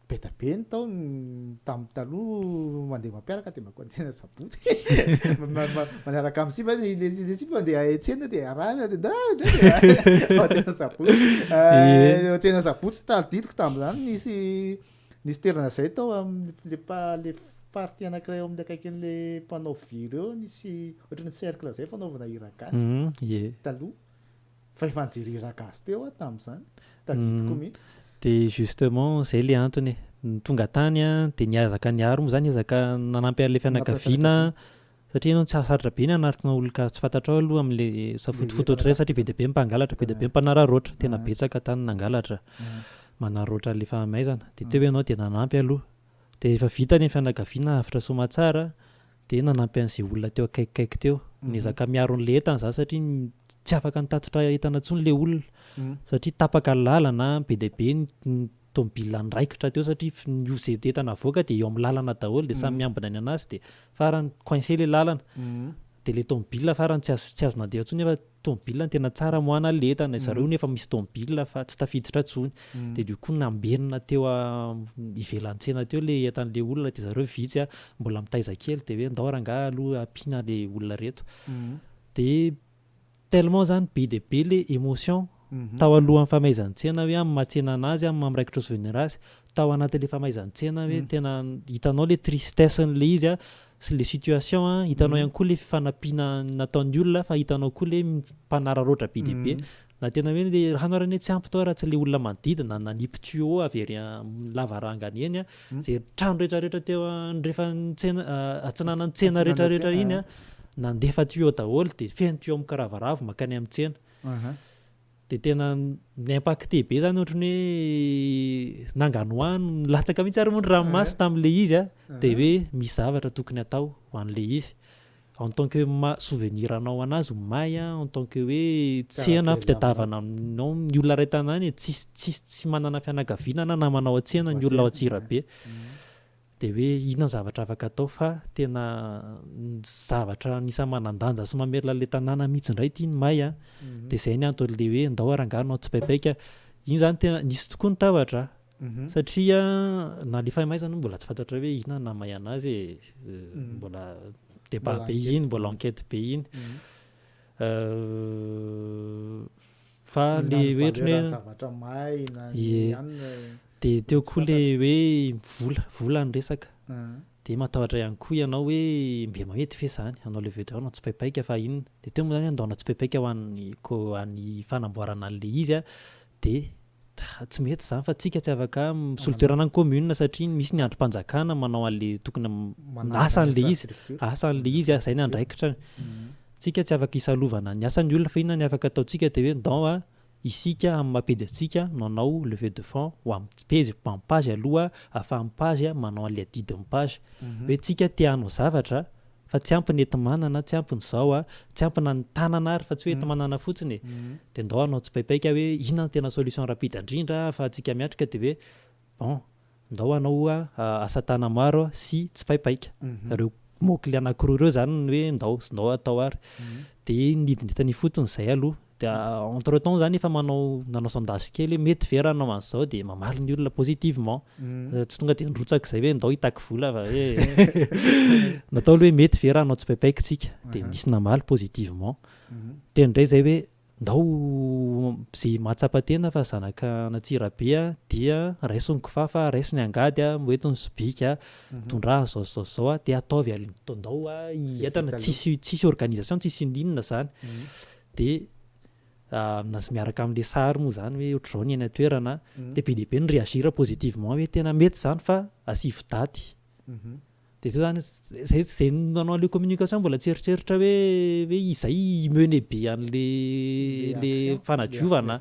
be da be ny tao tamin'ny taloha mandeha mampiaraka de mankao an-tsena sabotsy manaraka amin'ny sipa le sipa mandeha an-tsena de arahana de da de ao an-tsena sabotsy. Ao an-tsena sabotsy tadidiko tamin'izany nisy toerana zay tao amin'ny le pa le partie anankiray eo amin'ny akaikin'le mpanao vy ireo, nisy ohatran'ny cercle zay fanaovana hira gasy taloha, fa efa nijery hira gasy teo aho tamin'izany, tadidiko mihitsy. De justement zay le antony e, ny tonga tany a de niezaka niaro moa zany, niezaka nanampy an'le fianakaviana satria ianao tsy sarotra be ny hanatona olona ka tsy fantatrao aloha am'le safotofoto ohatr'izay satria be dia be ny mpangalatra, be dia be ny mpanararaotra, tena betsaka tany nangalatra, manararaotra an'le fahamaizana, de teo ianao de nanampy aloha, de efa vita ny fianakaviana avotra soa aman-tsara de nanampy an'izay olona teo akaikikaiky teo, niezaka miaro an'le entana zany satria tsy afaka nitatitra entana intsony le olona satria tapaka ny lalana, be dia be ny tomobile niraikitra teo satria ny zay entana avoaka de eo amin'ny lalana daholo, de samy miambina ny anazy, de farany coincé le lalana, de le tomobile farany tsy azo nandeha intsony, nefa tomobile no tena tsara amoahana le entana, zareo nefa misy tomobile fa tsy tafiditra intsony, de du coup nambenina teo ivelan'ny tsena teo le entan'le olona, de zareo vitsy a mbola mitaiza kely de hoe ndao rangahy aloha ampiana le olona reto, de tellement zany be dia be le émotion tao alohan'ny famaizan'ny tsena hoe amin'ny maha-tsena anazy, amin'ny maha miraikitra souvenir azy, tao anatin'le famaizan'ny tsena hoe tena hitanao le tristesse n'le izy a sy le situation a, hitanao ihany koa le fifanampiana nataon'ny olona, fa hitanao koa le mpanararaotra be dia be, na tena hoe le rano ary anie tsy ampy tao raha tsy le olona manodidina nanipy tuyau avy ery amin'ny lavarangana eny a, zay trano rehetrarehetra teo andrefan'ny tsena, atsinanan'ny tsena rehetrarehetra iny a nandefa tuyau daholo, de feno tuyau mikaravaravo mankany amin'ny tsena, de tena ni-impacté be zany, ohatran'ny hoe nanganohano nilatsaka mihitsy ary moa ny ranomaso tamin'le izy a, de hoe misy zavatra tokony atao ho an'le izy en tant que ma souvenir anao anazy may a, en tant que hoe tsena fitadiavana aminao ny olona iray tanàna e, tsisy tsy manana fianakaviana na namana ao an-tsena ny olona ao Antsirabe, de hoe inona ny zavatra afaka atao, fa tena zavatra anisan'ny manan-danja sy mamelona an'le tanàna mihitsy indray ity ny may a, de zay ny anton'le hoe ndao rangahy hanao tsipaipaika iny zany, tena nisy tokoa ny tahotra satria na le fahamaizana mbola tsy fantatra hoe inona nahamay anazy e, mbola débat be iny, mbola enquête be iny, fa le hoe ohatran'ny hoe zavatra may na ny Ie. hanina. De teo koa le hoe vola ny resaka, de matahotra ihany koa ianao hoe mbe mety ve zany hanao levée de fonds hanao tsipaipaika fa inona, de teo moa zany andao hanao tsipaipaika ho an'ny ko an'ny fanamboarana an'le izy a, de tsy mety zany fa tsika tsy afaka misolo toerana ny commune satria misy ny andrim-panjakana manao an'le tokony asan'le izy, asan'le izy a, zay ny andraikitrany, tsika tsy afaka hisalovana ny asan'ny olona, fa inona ny afaka ataontsika, de hoe ndao a isika amin'ny maha pejy antsika nanao levée de fonds ho amin'ny pejy, amin'ny page aloha ahafahan'ny page manao an'le adidin'ny page, hoe tsika te hanao zavatra fa tsy ampy ny enti-manana, tsy ampy ny zao a, tsy ampy na ny tanana ary fa tsy hoe enti-manana fotsiny e, de ndao hanao tsipaipaika hoe inona no tena solution rapide indrindra ahafahantsika miatrika, de hoe bon ndao hanao asa tana maro sy tsipaipaika, ireo mot clé anankiroa ireo zany ny hoe ndao sy ndao atao ary, de nidina tany ifotony zay aloha, de entre temps zany efa manao nanao sondage kely hoe mety ve raha hanao an'izao, de mamaly ny olona positivement, tsy tonga de nirotsaka zay hoe ndao hitaky vola fa hoe natao aloha hoe mety ve raha hanao tsipaipaika tsika, de nisy namaly positivement, teo indray zay hoe ndao zay mahatsapa tena fa zanaka an'Antsirabe a dia raiso ny kifafa, raiso ny angady a, hoento ny sobika, tondraha zao zao zao a, de ataovy ndao a entana, tsisy organisation, tsisy ninona zany, de Miaraka amin'le sary moa zany hoe ohatr'izao ny eny an-toerana, de be dia be ny réagir positivement hoe tena mety zany fa asivo daty. De teo zany zay nanao an'le communication mbola tsy eritreritra hoe izay mener be an'le le fanadiovana,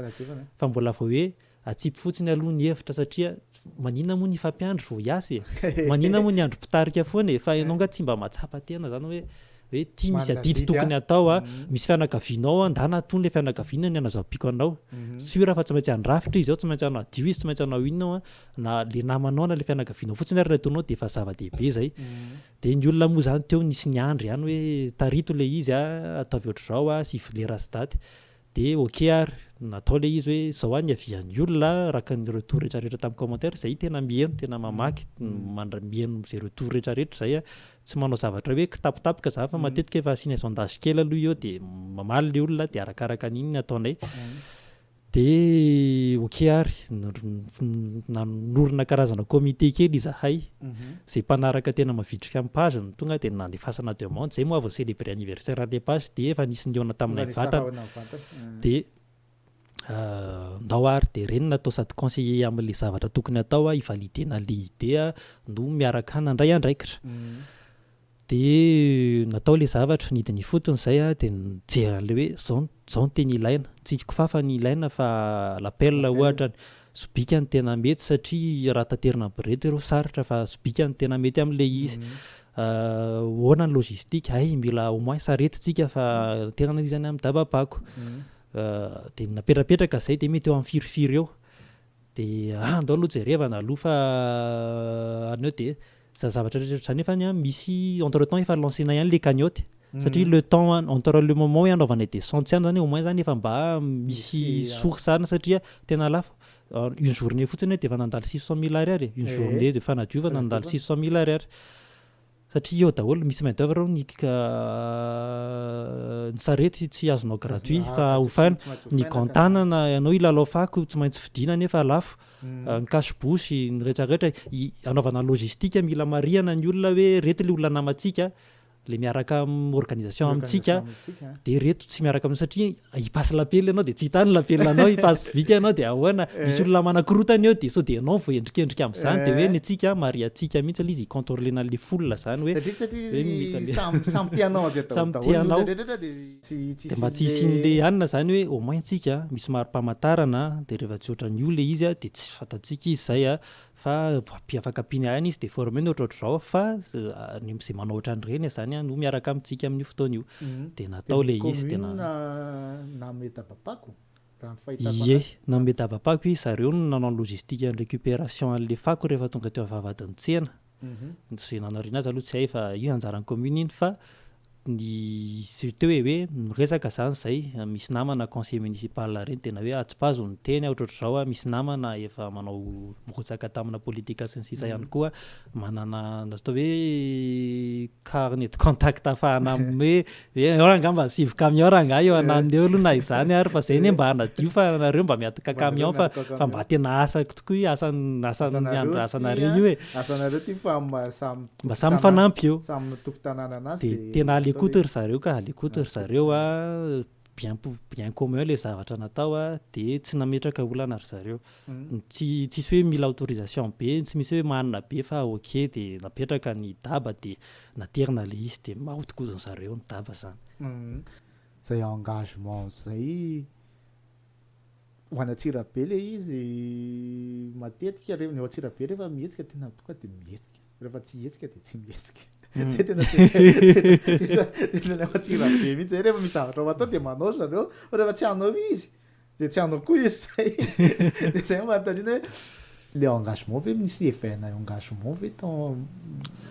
fa mbola vao hoe atsipy fotsiny aloha ny hevitra, satria maninona moa ny fampiandro vao hiasa e, maninona moa ny andro mpitarika foana e, fa ianao nga tsy mba mahatsapa tena zany hoe ty misy adidy tokony atao a, misy fianakavianao a, ndana atony le fianakaviana ny anazampiko anao, sûr fa tsy maintsy handrafitra izy ao, tsy maintsy hanadio izy, tsy maintsy hanao inona ao a, na le namanao na le fianakavianao fotsiny ary nataonao de efa zava-dehibe zay. De ny olona moa zany teo nisy niandry ihany hoe tarito le izy a, ataovy ohatr'izao a, sivy lera sy daty. De ok ary natao le izy hoe zao a ny avian'ny olona araka ny retour rehetrarehetra tamin'ny commentaire zay, tena miheno, tena mamaky, mandra miheno zay retour rehetrarehetra zay a, tsy manao zavatra hoe kitapotapaka zany fa matetika efa asiana sondage kely aloha eo de mamaly le olona, de arakaraka an'iny ny ataonay. De ok ary nanorina karazana comité kely izahay, zay mpanaraka tena mavitrika amin'ny page no tonga de nandefasana demande. Zay moa vao célébrer anniversaire le page de efa nisy nihaona taminay vatana, de ndao ary de reny natao sady conseiller amin'le zavatra tokony atao a, hivalidena le idée a, no miaraka nandray andraikitra. De natao le zavatra nidiny ifotony zay a, de nijery an'le hoe zao zao no tena ilaina, tsy kifafa ny ilaina fa la pelle ohatra, sobika ny tena mety satria raha taterina borety ireo sarotra, fa sobika ny tena mety amin'le izy. Ahoana ny logistique ay, mila au moins sarety tsika fa tena izy zany amin'ny dabapako. De napetrapetraka zay, de mety eo amin'ny firifiry eo, de andao aloha jerevana aloha fa any eo. De za zavatra rehetrarehetra zany nefany a, misy entre temps efa lancena ihany le cagnotte, satria le temps entre le moment hoe anaovanay descente any zany, au moins zany efa mba misy source any, satria tena lafo une journée fotsiny hoe de efa nandalo 600 000 ariary, une journée de fanadiovana nandalo 600 000 ariary, satria eo daholo misy main d'œuvre, ny ny sarety tsy azonao gratuit fa hofaina, ny gantanana ianao ilalao fako tsy maintsy vidiana nefa lafo, ny cache-bouche, ny rehetrarehetra anaovana logistique. Mila marihana ny olona hoe reto le olona namantsika, le miaraka amin'ny organisation amintsika, de reto tsy miaraka amina, satria hipasy lapely ianao de tsy hitany lapelanao, hipasy vika ianao de ahoana, misy olona manakorotana eo, de sao de ianao vao endrikendrika am'izany. De hoe ny antsika mariantsika mihitsy le izy contrôlena le foule zany hoe Samy tianao azy. Samy tianao, de mba tsy hisian'le hanina zany hoe au moins tsika misy mari-pamantarana, de rehefa tsy ohatran'io le izy a, de tsy fantatsika izy zay a, fa afaka ampiana ihany izy, de formé ny ohatrohatr'izao, fa ny zay manao ohatran'ireny zany a no miaraka amintsika amin'io fotoana io. De natao le izy tena Nanome dabapako raha ny fahitako. Ie, nanome dabapako izy zareo no nanao logistique ny récupération an'le fako rehefa tonga teo vavahadin'ny tsena. Zay nanarina azy aloha tsy hay fa iny anjaran'ny commune iny, fa ny surtout hoe miresaka zany zay misy namana conseiller municipal reny, tena hoe atsipazo ny teny ohatrohatr'izao a, misy namana efa manao mirotsaka tamina politika sy ny sisa ihany koa, manana atao hoe carnet de contact ahafahana hoe eo angamba sivy camion raha eo ananiny eo aloha na izany ary, fa zay ny mba hanadio fa nareo mba miatoka camion fa mba tena asako tokoa io asan asan'ny andro asanareo io e. Asanareo ty fa samy Mba samy mifanampy eo. Samy tompon-tanàna anazy. De tena à l'écoute ry zareo ka, à l'écoute ry zareo a, bien bien commun le zavatra natao a, de tsy nametraka olana ry zareo. Tsy tsisy hoe mila autorisation be, tsy misy hoe manina be, fa ok, de napetraka ny daba, de naterina le izy, de mahodikodiny zareo ny daba zany. Zay engagement zay ho any Antsirabe le izy matetika re ny ao Antsirabe rehefa mihetsika tena tonga de mihetsika, rehefa tsy hihetsika de tsy mihetsika. Zay tena tena ny ao Antsirabe mihitsy zay, rehefa misy zavatra ho atao de manao zareo, fa rehefa tsy hanao izy de tsy hanao koa izy. Zay de zay manontaniana hoe le engagement ve misy éveil engagement ve temps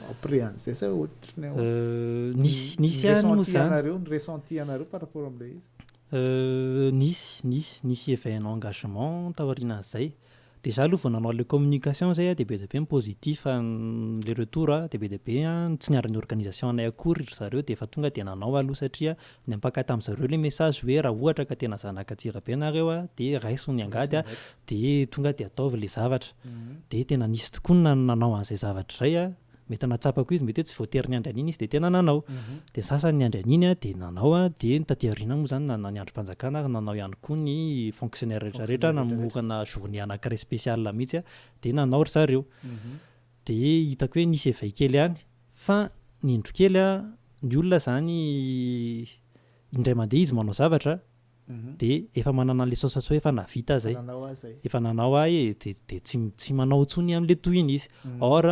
après an'izay sa ohatrany Nisy ihany moa zany. Anareo ny ressenti anareo par rapport am'le izy? Nisy éveil engagement taorianan'izay. Déjà aloha vao nanao le communication zay a, de be dia be ny positif le retour a, de be dia be a, tsy niandry ny organisation anay akory ry zareo de efa tonga de nanao aloha, satria niampaka tamin'zareo le message hoe raha ohatra ka tena zanaka Antsirabe nareo a, de raiso ny angady a, de tonga de ataovy le zavatra. De tena nisy tokoa ny nanao an'izay zavatra zay a. Mety nahatsapa koa izy, mety hoe tsy voatery niandry an'iny izy dia tena nanao. Dia ny sasany niandry an'iny a, dia nanao a, dia ny taty aoriana moa izany na ny andrim-panjakana ary nanao ihany koa ny fonctionnaire rehetra rehetra, namorona journée anankiray spéciale mihitsy a, dia nanao ry zareo. Dia hitako hoe nisy éveil kely ihany, fa ny indro kely a, ny olona izany indray mandeha izy manao zavatra dia efa manana an'ilay sensation hoe efa nahavita aho izay, efa nanao aho e, dia dia tsy tsy manao intsony amin'ilay tohiny izy. Or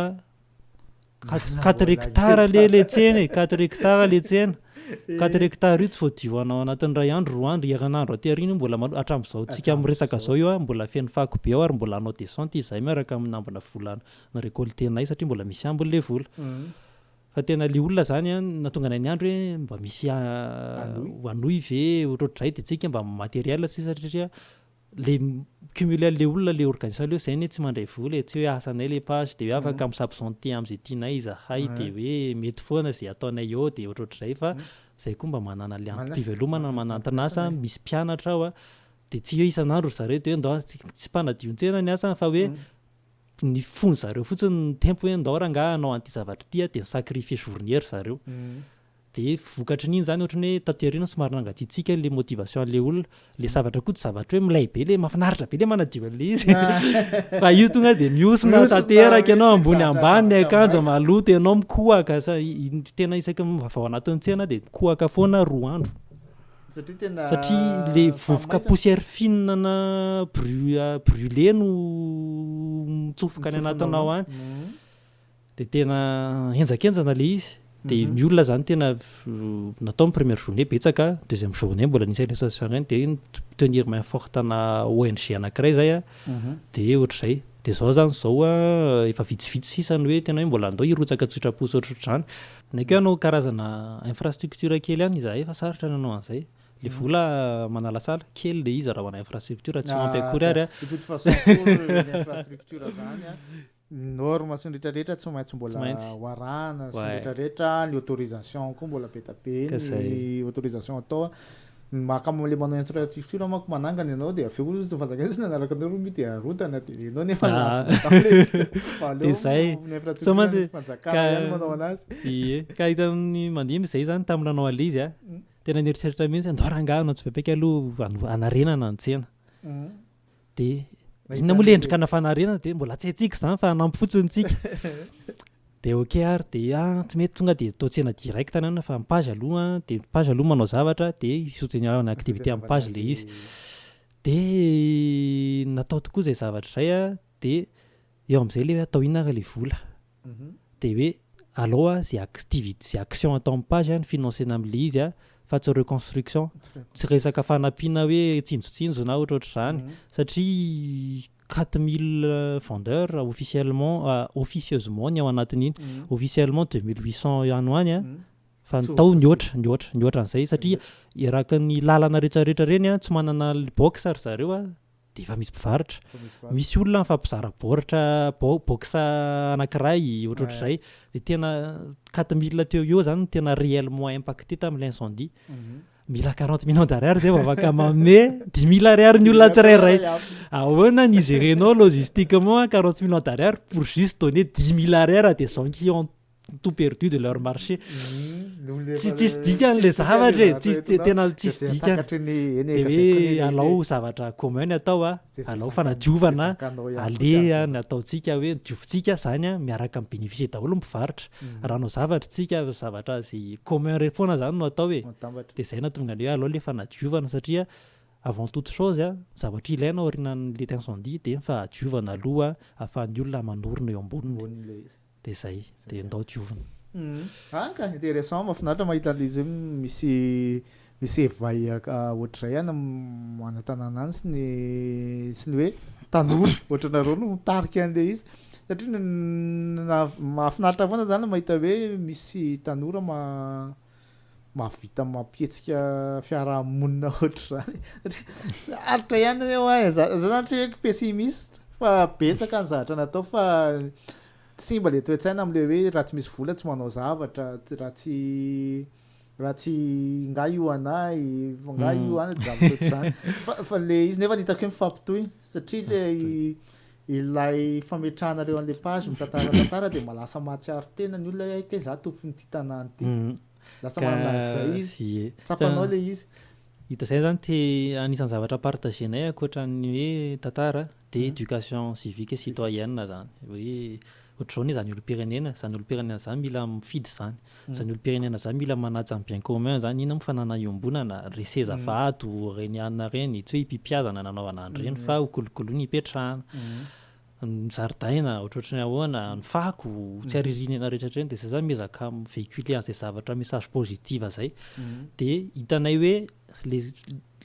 4 hectares le le tsena e, 4 hectares le tsena. 4 hectares io tsy voadio anao anatin'ny iray andro, 2 andro, herinandro aty aoriana io mbola malo, hatramin'izao tsika miresaka zao io a, mbola feno fako be ao ary mbola hanao descente izahay miaraka amin'ny ambina vola ni-récolter-nay satria mbola misy ambiny le vola. Fa tena le olona zany a, nahatonga anay niandry hoe mba misy hanohy ve ohatrohatr'izay de tsika mba matériel sisa satria le cumuler an'le olona le organisation le hoe zay anie tsy mandray vola e, tsy hoe asanay le page de hoe afaka mi-s'absenter am'zay tianay izahay de hoe mety foana zay ataonay eo de ohatrohatr'izay fa zay koa mba manana le antom-pivelomana manantona asa, misy mpianatra ao a, de tsy hoe isan'andro ry zareo de hoe ndao tsy mpanadio ny tsena ny asany fa hoe ny fony zareo fotsiny ny tempo hoe ndao rangahy hanao an'ity zavatra ity a, de ni-sacrifier journée ry zareo. De vokatrin'iny zany ohatran'ny hoe taty aoriana somary nangatsiatsiaka le motivation an'le olona, le zavatra koa tsy zavatra hoe milay be le mahafinaritra be le manadio an'le izy fa io tonga de mihosina tanteraka ianao ambony ambany ny akanjo maloto ianao mikohaka sa tena isaky ny avy ao anatin'ny tsena de mikohaka foana 2 andro. Satria tena Satria le vovoka poussière fine na brûlé no mitsofoka any anatinao any. De tena henjakenjana le izy. De ny olona zany tena natao ny première journée betsaka, deuxième journée mbola nisy association reny de tenir main forte ana ONG anankiray zay a, de ohatr'izay. De zao zany zao a, efa vitsivitsy sisa ny hoe tena hoe mbola andao hirotsaka an-tsitrapo sy ohatrohatr'izany. Ny haiko hoe hanao karazana infrastructure kely ihany izahay fa sarotra ny hanao an'izay. Le vola manalasala, kely le izy raha ho ana infrastructure tsy mampy akory ary a. De toute façon koa ny infrastructure zany a, norme sy ny rehetrarehetra tsy maintsy mbola ho arahana sy ny rehetrarehetra, ny autorisation koa mbola be da be ny autorisation atao. Mahakamo le manao infrastructure manko manangana ianao de avy eo izy fanjakana izy nanaraka anao roa de arodana de ianao nefa De zay. Ny infrastructure fanjakana ihany manao anazy. Ie, ka hitan'ny mandimby zay zany tamin'ny nanao an'le izy a, tena nieritreritra mihitsy andao rangahy hanao tsipapaika aloha hanarenana ny tsena. De inona moa le endrika ana fanarenana de mbola tsy haintsika zany fa hanampy fotsiny tsika. De ok ary de tsy mety tonga de atao tsena direct any fa ny page aloha, de page aloha manao zavatra de hi-soutenir ny activité amin'ny page le izy. De natao tokoa zay zavatra zay a, de eo am'zay le hoe atao inona ary le vola. De hoe alao a zay activité, zay action atao amin'ny page a ny financena am'le izy a, fa tsy reconstruction, tsy resaka fanampiana hoe tsinjotsinjo na ohatrohatr'izany satria 4 000 vendeurs officiellement, officieusement ny ao anatin'iny, officiellement 2800 ihany ho any a, fa ny tao nihoatra nihoatra nihoatra an'izay satria eraky ny lalana rehetrarehetra reny a tsy manana box ry zareo a, de efa misy mpivarotra, misy olona mifampizara baoritra box anankiray ohatrohatr'izay, de tena 4 000 teo eo zany no tena réellement impacté tamin'ilay incendie. Mila 40 millions d'ariary zay vao afaka manome 10 000 ariary ny olona tsirairay. Ahoana ny gérenao logistiquement 40 millions d'ariary pour juste donner 10 000 ariary à des gens qui ont tout perdu de leur marché? Tsy tsisy dikany le zavatra e, tsisy tena tsisy dikany. De hoe alao zavatra commun ny atao a, alao fanadiovana, aleha ny ataontsika hoe diovintsika zany a, miaraka amin'ny bénéficier daholo ny mpivarotra. Raha hanao zavatra tsika, zavatra zay commun reny foana zany no atao e. De zay nahatonga an'le hoe alao le fanadiovana satria avant toute chose a, zavatra ilaina aorianan'le incendie de ny fahadiovana aloha ahafahan'ny olona manorina eo amboniny. De zay, de ndao diovina. Ah ka intéressant, mahafinaritra mahita an'le izy hoe misy éveil ohatr'izay any any an-tanàna any sy ny hoe tanora ohatranareo no mitarika an'le izy satria mahafinaritra foana zany mahita hoe misy tanora mahavita mampihetsika fiarahamonina ohatr'izany satria sarotra ihany eo a za zany tsy hoe pessimiste fa betsaka ny zavatra natao fa simba le toe-tsaina am'le hoe raha tsy misy vola tsy manao zavatra, raha tsy nga io anahy nga io any zavatra ohatr'izany fa le izy nefa hitako hoe mifampitohy satria le Ilay fametrahanareo an'ilay page mitantara tantara dia mba lasa mahatsiaro tena ny olona hoe hay kay za tompon'ity tanàna ity. Lasa manana an'izay izy. Ie. Tsapanao ilay izy. Hita izay zany te anisan'ny zavatra partager-nay ankoatran'ny hoe tantara dia éducation civique et citoyenne zany. Hoe ohatr'izao anie zany olom-pirenena, zany olom-pirenena zany mila mifidy zany. Zany olom-pirenena zany mila manaja ny bien commun zany, inona moa fananana iombonana, re seza vato, reny anona reny, tsy hoe hipipiazana nanaovana an'ireny fa ho kolokoloina hipetrahana. Ny zaridaina ohatrohatry ny ahoana, ny fako, tsy aririana rehetra ireny dia zay zany miezaka mi-vehiculer an'izay zavatra message positive zay. Dia hitanay hoe le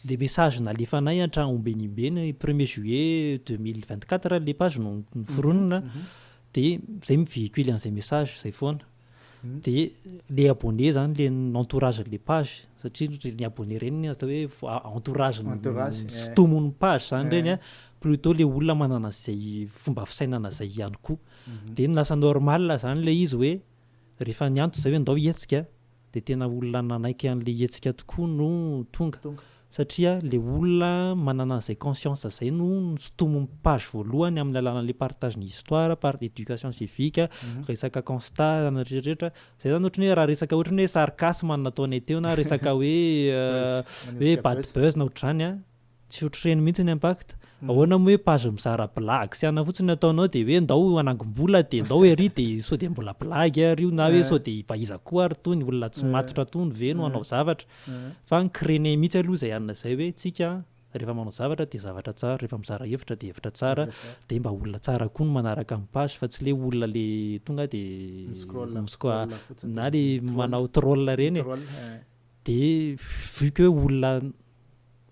le message nalefanay hatramin'ny ombenimbeny premier juillet 2024 le page no noforonina dia zay mi-vehiculer an'izay message zay foana. Dia le abonné zany le entourage le page satria ny abonné reny atao hoe entourage sintomon'ny page zany reny a, plutôt le olona manana zay fomba fisainana zay ihany koa. Dia lasa normal zany le izy hoe rehefa niantso zay hoe ndao hihetsika dia tena olona nanaiky an'le hetsika tokoa no tonga satria le olona manana an'izay conscience zay no sintomon'ny page voalohany amin'ny alalan'le partage ny histoire, par éducation civique, resaka constat rehetrarehetra. Zay zany ohatran'ny hoe raha resaka ohatran'ny hoe sarcasme no nataonay teo na resaka hoe hoe bad buzz na ohatr'izany a, tsy ohatr'ireny mihitsy ny impact. Ahoana moa hoe page mizara blague sy anona fotsiny ataonao dia hoe ndao hanangom-bola dia ndao ery dia sao dia mbola blague ary io na hoe sao dia mba iza koa ary tony olona tsy matotra tony ve no hanao zavatra. Fa ny créer mihitsy aloha izay anona izay hoe tsika rehefa manao zavatra dia zavatra tsara, rehefa mizara hevitra dia hevitra tsara, dia mba olona tsara koa no manaraka ny page fa tsy le olona le tonga dia miscroll na le manao troll ireny e. Dia vu que olona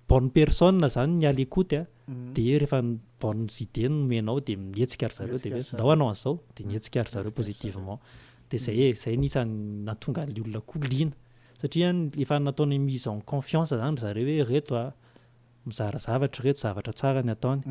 bonne personne zany ny à l'écoute a, dia rehefa ny bonnes idées no omenao dia mihetsika ry zareo dia hoe ndao hanao an'izao dia mihetsika ry zareo positivement. Dia zay e, zay no isan'ny nahatonga an'ilay olona koa liana satria efa nataony mise en confiance zany ry zareo hoe ireto a mizara zavatra ireto, zavatra tsara ny ataony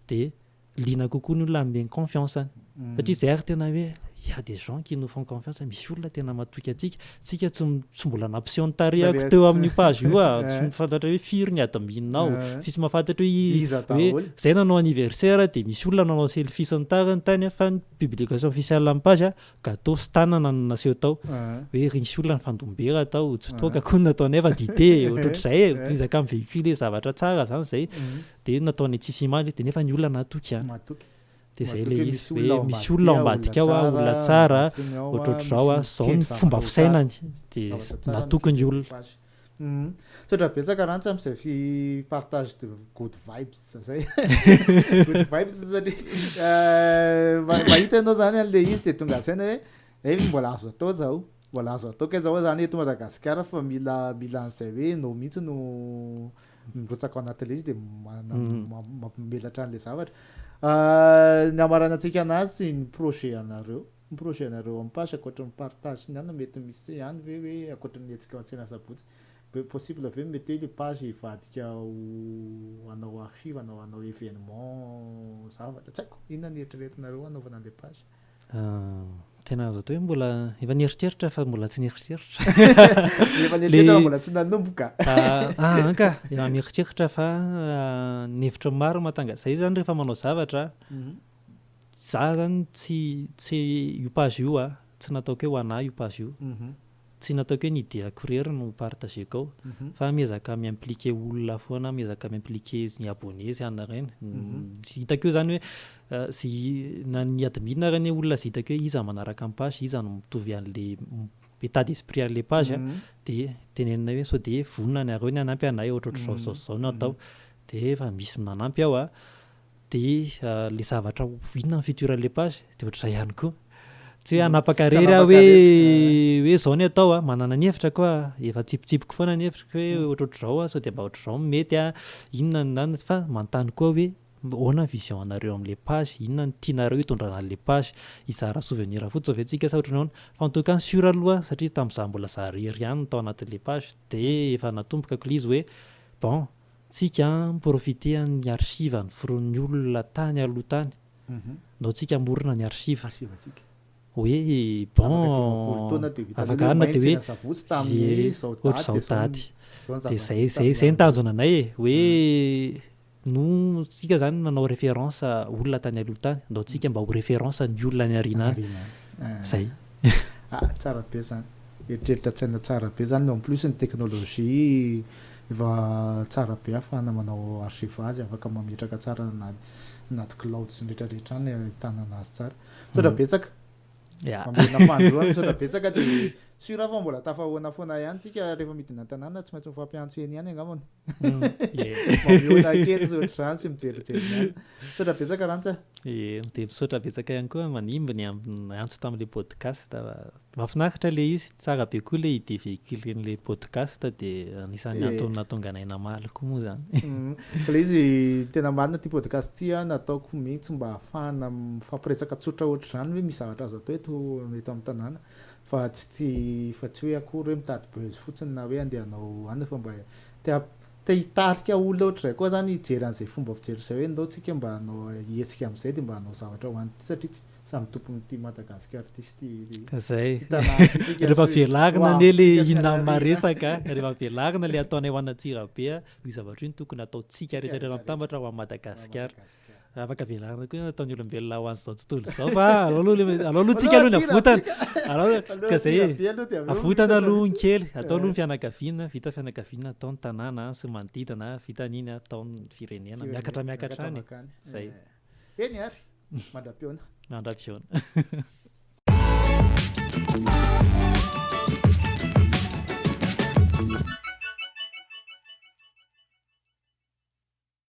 dia liana kokoa ny olona hanome ny confiance-ny satria zay ary tena hoe il y a des gens qui nous font confiance, misy olona tena matoky antsika, tsika tsy tsy mbola nampiseho ny tarehako teo amin'io page io a, tsy mahafantatra hoe firy ny admin ao, tsisy mahafantatra hoe Iza hoe daholo. zay nanao anniversaire dia misy olona nanao selfie sy ny tariny tany a, fa ny publication officielle amin'ny page a gâteau sy tanana no naseho tao, hoe nisy olona nifandom-bera tao, tsy toaka koa no nataonay fa dite ohatrohatr'izay e, miezaka mi-véhiculer zavatra tsara zany zay, dia nataonay tsisy image dia nefa ny olona natoky ihany. Matoky. Dia zay ilay izy hoe misy olona ao ambadika ao, olona tsara, ohatrohatr'izao, zao ny fomba fisainany, dia natoky ny olona. Misaotra betsaka Rantsy amin'izay fi partage de good vibes zay. Good vibes satria mahita ianao zany an'ilay izy dia tonga saina hoe eh mbola azo atao zao, mbola azo atao kay zao zany eto Madagasikara fa mila mila an'izay hoe ianao mihitsy no mirotsaka ao anatin'ilay izy dia mampimelatra an'ilay zavatra. Ny hamaranantsika anazy ny projet anareo, ny projet anareo amin'ny page ankoatry ny partage sy ny anona mety misy ihany ve hoe ankoatry ny hetsika ao an-tsena sabotsy, possible ve mety hoe ilay page hivadika ho hanao archive, hanao événement zavatra, tsy haiko, inona ny eritreretinareo hanaovana an'ilay page? Tena azo atao hoe mbola efa nieritreritra fa mbola tsy nieritreritra. Efa nieritreritra fa mbola tsy nanomboka. Ah anka, efa mieritreritra fa ny hevitra maro mahatanga, zay zany rehefa manao zavatra, za zany tsy tsy io page io a, tsy nataoko hoe ho anah io page io. Tsy nataoko hoe ny idée-ko irery no partager-ko ao fa miezaka mi-impliquer olona foana aho, miezaka mi-impliquer ny abonné sy anona ireny. Hitako eo zany hoe zay na ny admin ary anie olona zay hitako hoe iza manaraka ny page, iza no mitovy an'le état d'esprit an'le page dia teneninay hoe sao dia vonona nareo ny hanampy anay ohatrohatr'izao zao zao no atao. Dia efa misy manampy ao a. Dia le zavatra ho inona ny futur an'le page dia ohatr'izay ihany koa. Tsy hoe hanapaka irery aho hoe hoe izao ny atao a, manana ny hevitra koa aho, efa atsipitsipiko foana ny hevitriko hoe ohatrohatr'izao a, sao dia mba ohatr'izao no mety a, inona ny anona fa manontany koa hoe ahoana ny vision anareo amin'le page, inona no tianareo hitondrana an'le page, hizara souvenir fotsiny ve tsika sa ohatran'ny ahoana, fa en tout cas ny sûr aloha satria tamin'izaho mbola za irery ihany no tao anatin'le page dia efa natombokako ilay izy hoe bon Tsika mi-profiter an'ny archive noforonin'ny olona tany aloha tany, ndao tsika hamorona ny archive. Hoe bon, afaka hanina dia hoe ie, ohatr'izao daty. Dia zay, zay, zay ny tanjona anay e, hoe. No tsika zany nanao référence olona tany aloha tany, ndao tsika mba ho référence ny olona any aoriana any. Zay. Ah, tsara be zany. Eritreritra an-tsaina tsara be zany, en plus ny technologie efa tsara be ahafahana manao archivage, afaka mametraka tsara anaty cloud sy ny rehetrarehetra any ahitana anazy tsara. Misaotra betsaka. Ya. Mamerina fanindroany misaotra betsaka dia sûr aho fa mbola tafahoana foana ihany tsika rehefa midina an-tanàna tsy maintsy mifampiantso eny ihany angambany. Ie. Mba mihaona kely sy ohatr'izany sy mijerijery ihany. Misaotra betsaka Rantsa. Ie, dia misaotra betsaka ihany koa manimba ny antso tamin'ilay podcast. Mahafinaritra ilay izy, tsara be koa ilay idée véhiculer-n'ilay podcast dia anisan'ny antony nahatonga anay namaly koa moa izany. Ilay izy tena marina ity podcast ity an, nataoko mihitsy mba hahafahana mifampiresaka tsotra ohatr'izany hoe misy zavatra azo atao eto eto amin'ny tanàna fa tsy tsy fa tsy hoe akory hoe mitady buzz fotsiny na hoe andeha hanao anona fa mba te te hitarika olona ohatr'izay koa zany hijery an'izay fomba fijery izay hoe ndao tsika mba hanao hihetsika amin'izay dia mba hanao zavatra ho an'ity satria tsy samy tompon'ity Madagasikara ity sy ity Zay. ity tanàna ity tsika Rehefa sy velarina ho anie avy le tsika sy inona any aoriana. maresaka, rehefa velarina le ataonay ho an'Antsirabe, io zavatra io no tokony hataontsika Tsika rehetra rehetra rehetra mitambatra ho an'i ho an'i Madagasikara. Madagasikara. Afaka velarina koa ny ataon'ny olombelona ho an'izao tontolo izao fa aleo aloha le- aleo aloha tsika Aleo aloha ny Antsirabe avotana. ka. Aleo Aleo ka zay e. Antsirabe aloha dia avy eo Avotana miitatra. aloha ny kely, atao aloha ny fianakaviana, vita fianakaviana atao ny tanàna sy ny manodidina, vita an'iny atao ny firenena, Firenena, miakatra miakatra miakatra any e. mankany. Zay. Eh. Eny ary, mandra-pihaona. Mandra-pihaona.